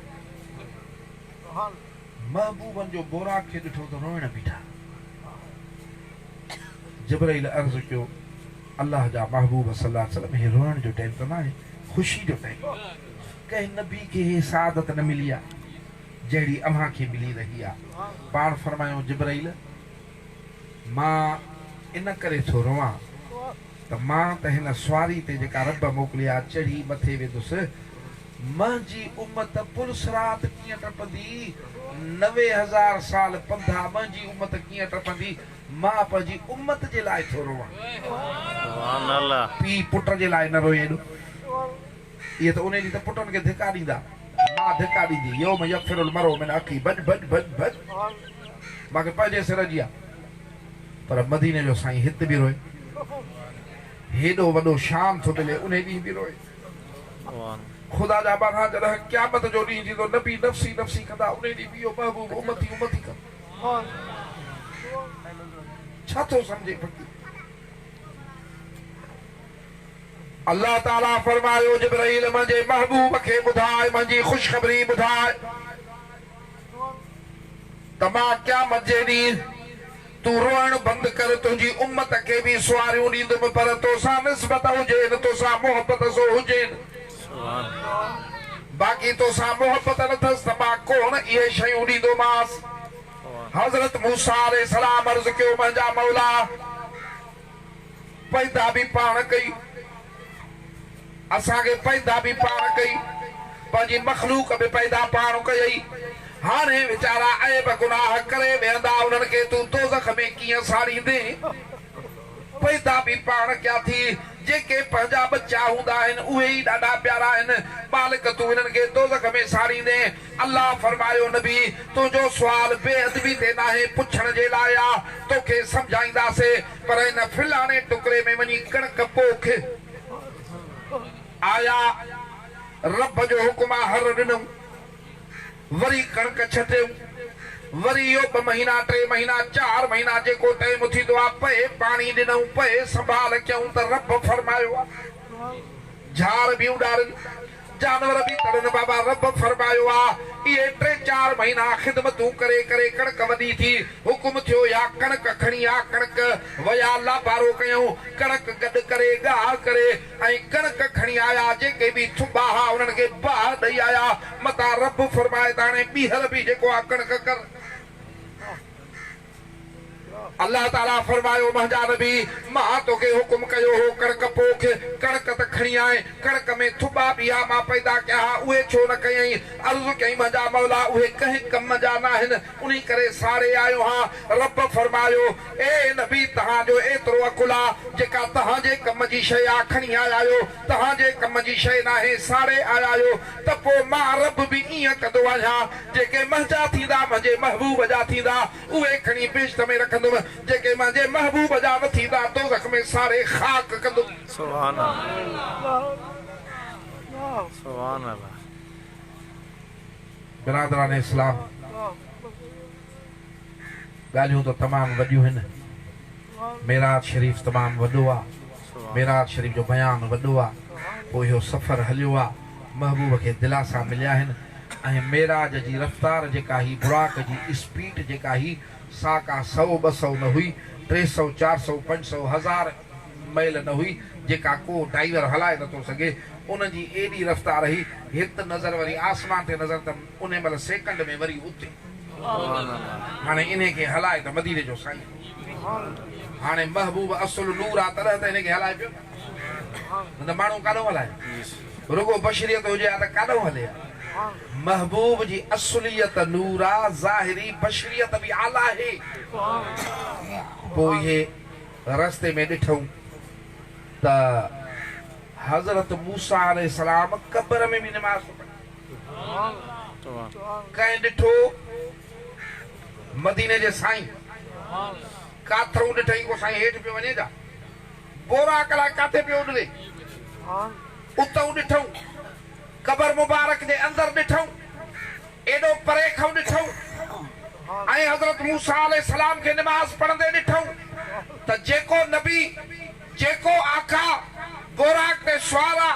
محبوبن جو براق کي ڏٺو ته روئڻ بيٺا. جبرائيل عرض ڪيو. الله جا محبوب صلي الله عليه وسلم هي روئڻ جو ٽائيم ته ناهي خوشي جو ٽائيم آهي ڪنهن نبي کي هي سعادت نه ملي آهي جهڙي اوهان کي ملي رهي آهي پاڻ فرمايو جبرائيل مان ان ڪري ٿو روئان ته مان ته هن سواري تي جيڪا رب موڪلي آهي چڙهي مٿي ويندس منهنجي امت پل صراط ڪيئن ٽپندي 90,000 سال پنڌ آ منهنجي امت ڪيئن ٽپندي مان پنهنجي امت جي لاء ٿو روئان.
سبحان الله.
پيء پٽ جي لاء نه روئي ايڏو. اهي ته انهي ڏينهن ته پٽن کي ڌڪا ڏيندا. ماء ڌڪا ڏيندي، يوم يفر المرء من اخيه ڀڄ ڀڄ ڀڄ ڀڄ. مان کي پنهنجي سر جي آ. پر مديني جو سائين هت به روئي. هيڏو وڏو شان ٿو ملي انهي ڏينهن به روئي. خدا جا ٻانها جڏهن قيامت جو ڏينهن ٿيندو نبي نفسي نفسي ڪندا انهي ڏينهن به اهو محبوب امتي امتي ڪندو. ڇا ٿو سمجهين فقير؟ الله تعاليٰ فرمايو، جبرائيل منهنجي محبوب کي ٻڌاء، منهنجي خوشخبري ٻڌاء ته مان قيامت جي ڏينهن تون روئڻ بند ڪر، تنهنجي امت کي به سواريون ڏيندم، پر توسان نسبت هجين، توسان محبت سو هجين. باقي توسان محبت نه ٿس ته مان ڪونه اهي شيون ڏيندومانس. حضرت موسيٰ عليه السلام عرض ڪيو، منهنجا مولا! پيدا به پاڻ ڪئي، اسان کي پيدا به پاڻ ڪئي، پنهنجي مخلوق به پيدا پاڻ ڪيئي، هاڻي ويچارا عيب گناهه ڪري ويهندا، انهن کي تون دوزخ ۾ ڪيئن ساڙيندين؟ پيدا به پاڻ ڪيا ٿي، جيڪي پنهنجا ٻچا هوندا آهن، اهي ئي ڏاڍا پيارا آهن، ٻالڪ تون انهن کي دوزخ ۾ ساڙيندين؟ الله فرمايو، نبي! تنهنجو سوال بي ادبي تي ناهي، پڇڻ جي لاء آ، توکي سمجهائينداسي، پر ان فلاڻي ٽڪري ۾ وڃي ڪڻڪ پوک. آيا، رب جو حڪم آ، هر ڏنئون. وري ڪڻڪ ڇٽيون، وري اهو ٻه مهينا، ٽي مهينا، چار مهينا جيڪو ٽيم ٿيندو آ، پئي پاڻي ڏنئون، پئي سنڀال ڪيائون ته رب فرمايو آ، جھار به اڏارين. جانور به تڙن. بابا رب فرمايو آ، اهي ٽي چار مهينا خدمتون ڪري ڪري ڪڻڪ وڏي ٿي. حڪم ٿيو اها ڪڻڪ کڻي آ. ڪڻڪ ويا لابارو ڪيائون. ڪڻڪ گڏ ڪري ڳاهه ڪري ۽ ڪڻڪ کڻي آيا. جيڪي به ٿٻا ها انهن کي باهه ڏئي آيا. متان رب فرمائي ته هاڻي ٻيهر به جيڪو آ ڪڻڪ ڪر. الله تعاليٰ فرمايو، منهنجا نبي! مان توکي حڪم ڪيو هو ڪڻڪ پوک، ڪڻڪ ته کڻي آئين، ڪڻڪ ۾ ٿٻا به ها مان پيدا ڪيا ها، اهي ڇو نه ڪيئين؟ عرض ڪيائين، منهنجا مولا! اهي ڪنهن ڪم جا ناهن، انهي ڪري ساڙي آيو هان. رب فرمايو، اي نبي! توهان جو ايترو عقل آ، جيڪا توهان جي ڪم جي شيء آ، کڻي آيا آهيو، توهان جي ڪم جي شيء ناهي، ساڙي آيا آهيو، ته پوء مان رب به ائين ڪندو آهيان، جيڪي منهنجا ٿيندا، منهنجي محبوب جا ٿيندا، اهي کڻي بهشت ۾ رکندم، جيڪي منهنجي محبوب جا نه ٿيندا، دوزخ ۾ ساڙي خاڪ ڪندم.
سبحان الله سبحان الله.
برادران اسلام! ڳالهيون ته تمام وڏيون هن. معراج شريف تمام وڏو آ. معراج شريف جو بيان وڏو آ. پوء اهو سفر هليو آ. محبوب کي دلاسا مليا آهن ۽ معراج جي رفتار جيڪا هئي براق جي اسپيڊ جيڪا هئي سا ڪا سئو ٻه سئو نه هئي، ٽي سئو، چار سئو، پنج سئو، هزار ميل نه هئي جيڪا ڪو ڊائيور هلائي نٿو سگهي. ان جي ايڏي رفتار هئي. هت نظر وري آسمان تي نظر ته انهي مهل سيڪنڊ ۾ وري اتي. هاڻي انهي کي هلائي ته مديني جو سائين. هاڻي محبوب اصل نور آ تڏهن ته هن کي هلائي پيو نه ته ماڻهو ڪاڏهون هلائي. رڳو بشريت هجي ها ته ڪاڏهون هلي ها. محبوب جي اصليت نور آ ظاهري بشريت به اعليٰ آهي. پوء اهي رستي ۾ ڏٺئون ته حضرت موسيٰ عليه السلام قبر ۾ به نماز ٿو پڙهي. ڪنهن ڏٺو مديني جي سائين ڪاٿئون ڏٺئي ڪو سائين هيٺ پيو وڃي جا بوراق الائي ڪاٿي پيو اڏري اتئون ڏٺئون قبر مبارڪ جي اندر ڏٺئون ايڏو پري کئون ڏٺئون ۽ حضرت موسيٰ عليه السلام کي نماز پڙهندي ڏٺئون ته جيڪو نبي جيڪو آقا بوراق تي سوار آ،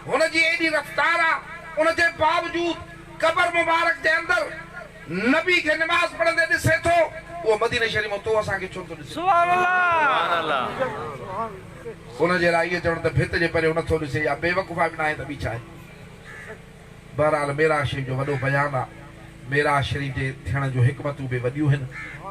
هن جي ايڏي رفتار آ، ان جي باوجود قبر مبارڪ جي اندر نبي کي نماز پڙهندي ڏسي ٿو، اهو مديني شريف مان تون اسان کي ڇو نٿو ڏسين؟
سبحان الله.
ان جي لاء اهو چوڻ ته ڀت جي پريو نٿو ڏسي اها بيوقوفائي به ناهي ته ٻي ڇا آهي؟ بهرحال معراج شريف جو وڏو بيان آ، معراج شريف جي ٿيڻ جون حڪمتون به وڏيون هن،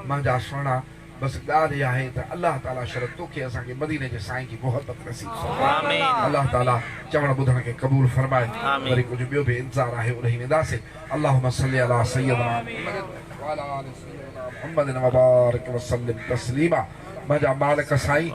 منهنجا سهڻا! بس ڳالهه اها آهي ته الله تعالي شل توکي اسان کي مديني جي سائين جي محبت نصيب فرمائي. الله تعالي چوڻ ٻڌڻ کي قبول فرمائي. وري ڪجهه ٻيو به انتظار آهي اڏهي وينداسين. اللهم صل علي سيدنا محمد وعلي آل سيدنا محمد وبارڪ وسلم تسليما. منهنجا مالڪ سائين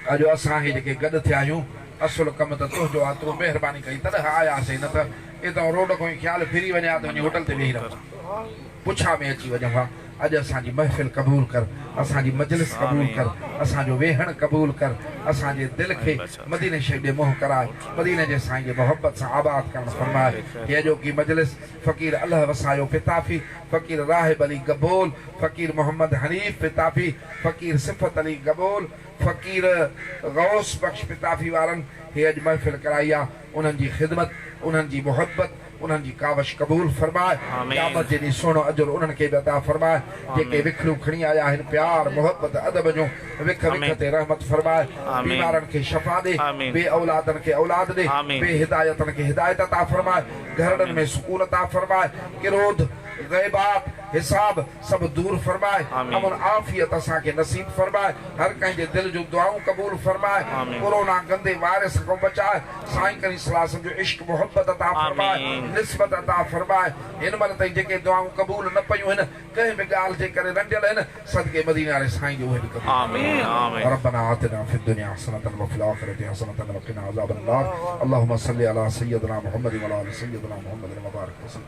اڄ اسان هي جيڪي گڏ ٿيا آهيون اصل ڪم ته تنهنجو آ تون مهرباني ڪئي تڏهن آياسين نه ته اتان روڊ کان ئي خيال ڦري وڃي ها ته وڃي هوٽل تي ويهي رهون ها پڇا ۾ اچي وڃون ها اڄ اسان جي محفل قبول ڪر اسان جي مجلس قبول ڪر اسان جو ويهڻ قبول ڪر اسان جي دل کي مديني شريف ڏي منهن ڪرائي مديني جي سائين جي محبت سان آباد ڪرڻ فرماء هي اڄوڪي مجلس فقير الهه وسايو پتافي فقير راهب علي گبول فقير محمد حنيف پتافي فقير صفت علي گبول، فقير غوث بخش پتافي وارن هي اڄ محفل ڪرائي آ، انهن جي خدمت، انهن جي محبت، انهن جي ڪاوش قبول فرماء، قيامت جي ڏينهن سهڻو اجر انهن کي به عطا فرماء، جيڪي وکڙيون کڻي آيا آهن پيار، محبت، ادب جون، وک وک تي رحمت فرماء، بيمارن کي شفا ڏي، بي اولادن کي اولاد ڏي، بي هدايتن کي هدايت عطا فرماء، گهرڙن ۾ سڪون عطا فرماء، ڪروڌ، غيبات، حساب، سڀ دور فرماء، امن عافيت اسان کي نصيب فرماء، هر ڪنهن جي دل جون دعائون قبول فرماء، ڪورونا گندي وائرس کان بچاء، سائين ڪريم صلي الله عليه وسلم جو عشق محبت عطا فرماء، نسبت عطا فرماء، هن مهل تائين جيڪي دعائون قبول نه پيون هن، ڪنهن به ڳالهه جي ڪري رنڊيل هن، صدقي مديني واري سائين جي اهي به قبول فرماء. ربنا آتنا في الدنيا حسنة وفي الاخرة حسنة وقنا عذاب النار اللهم صل علي سيدنا محمد وعلي آل سيدنا محمد وبارك وسلم.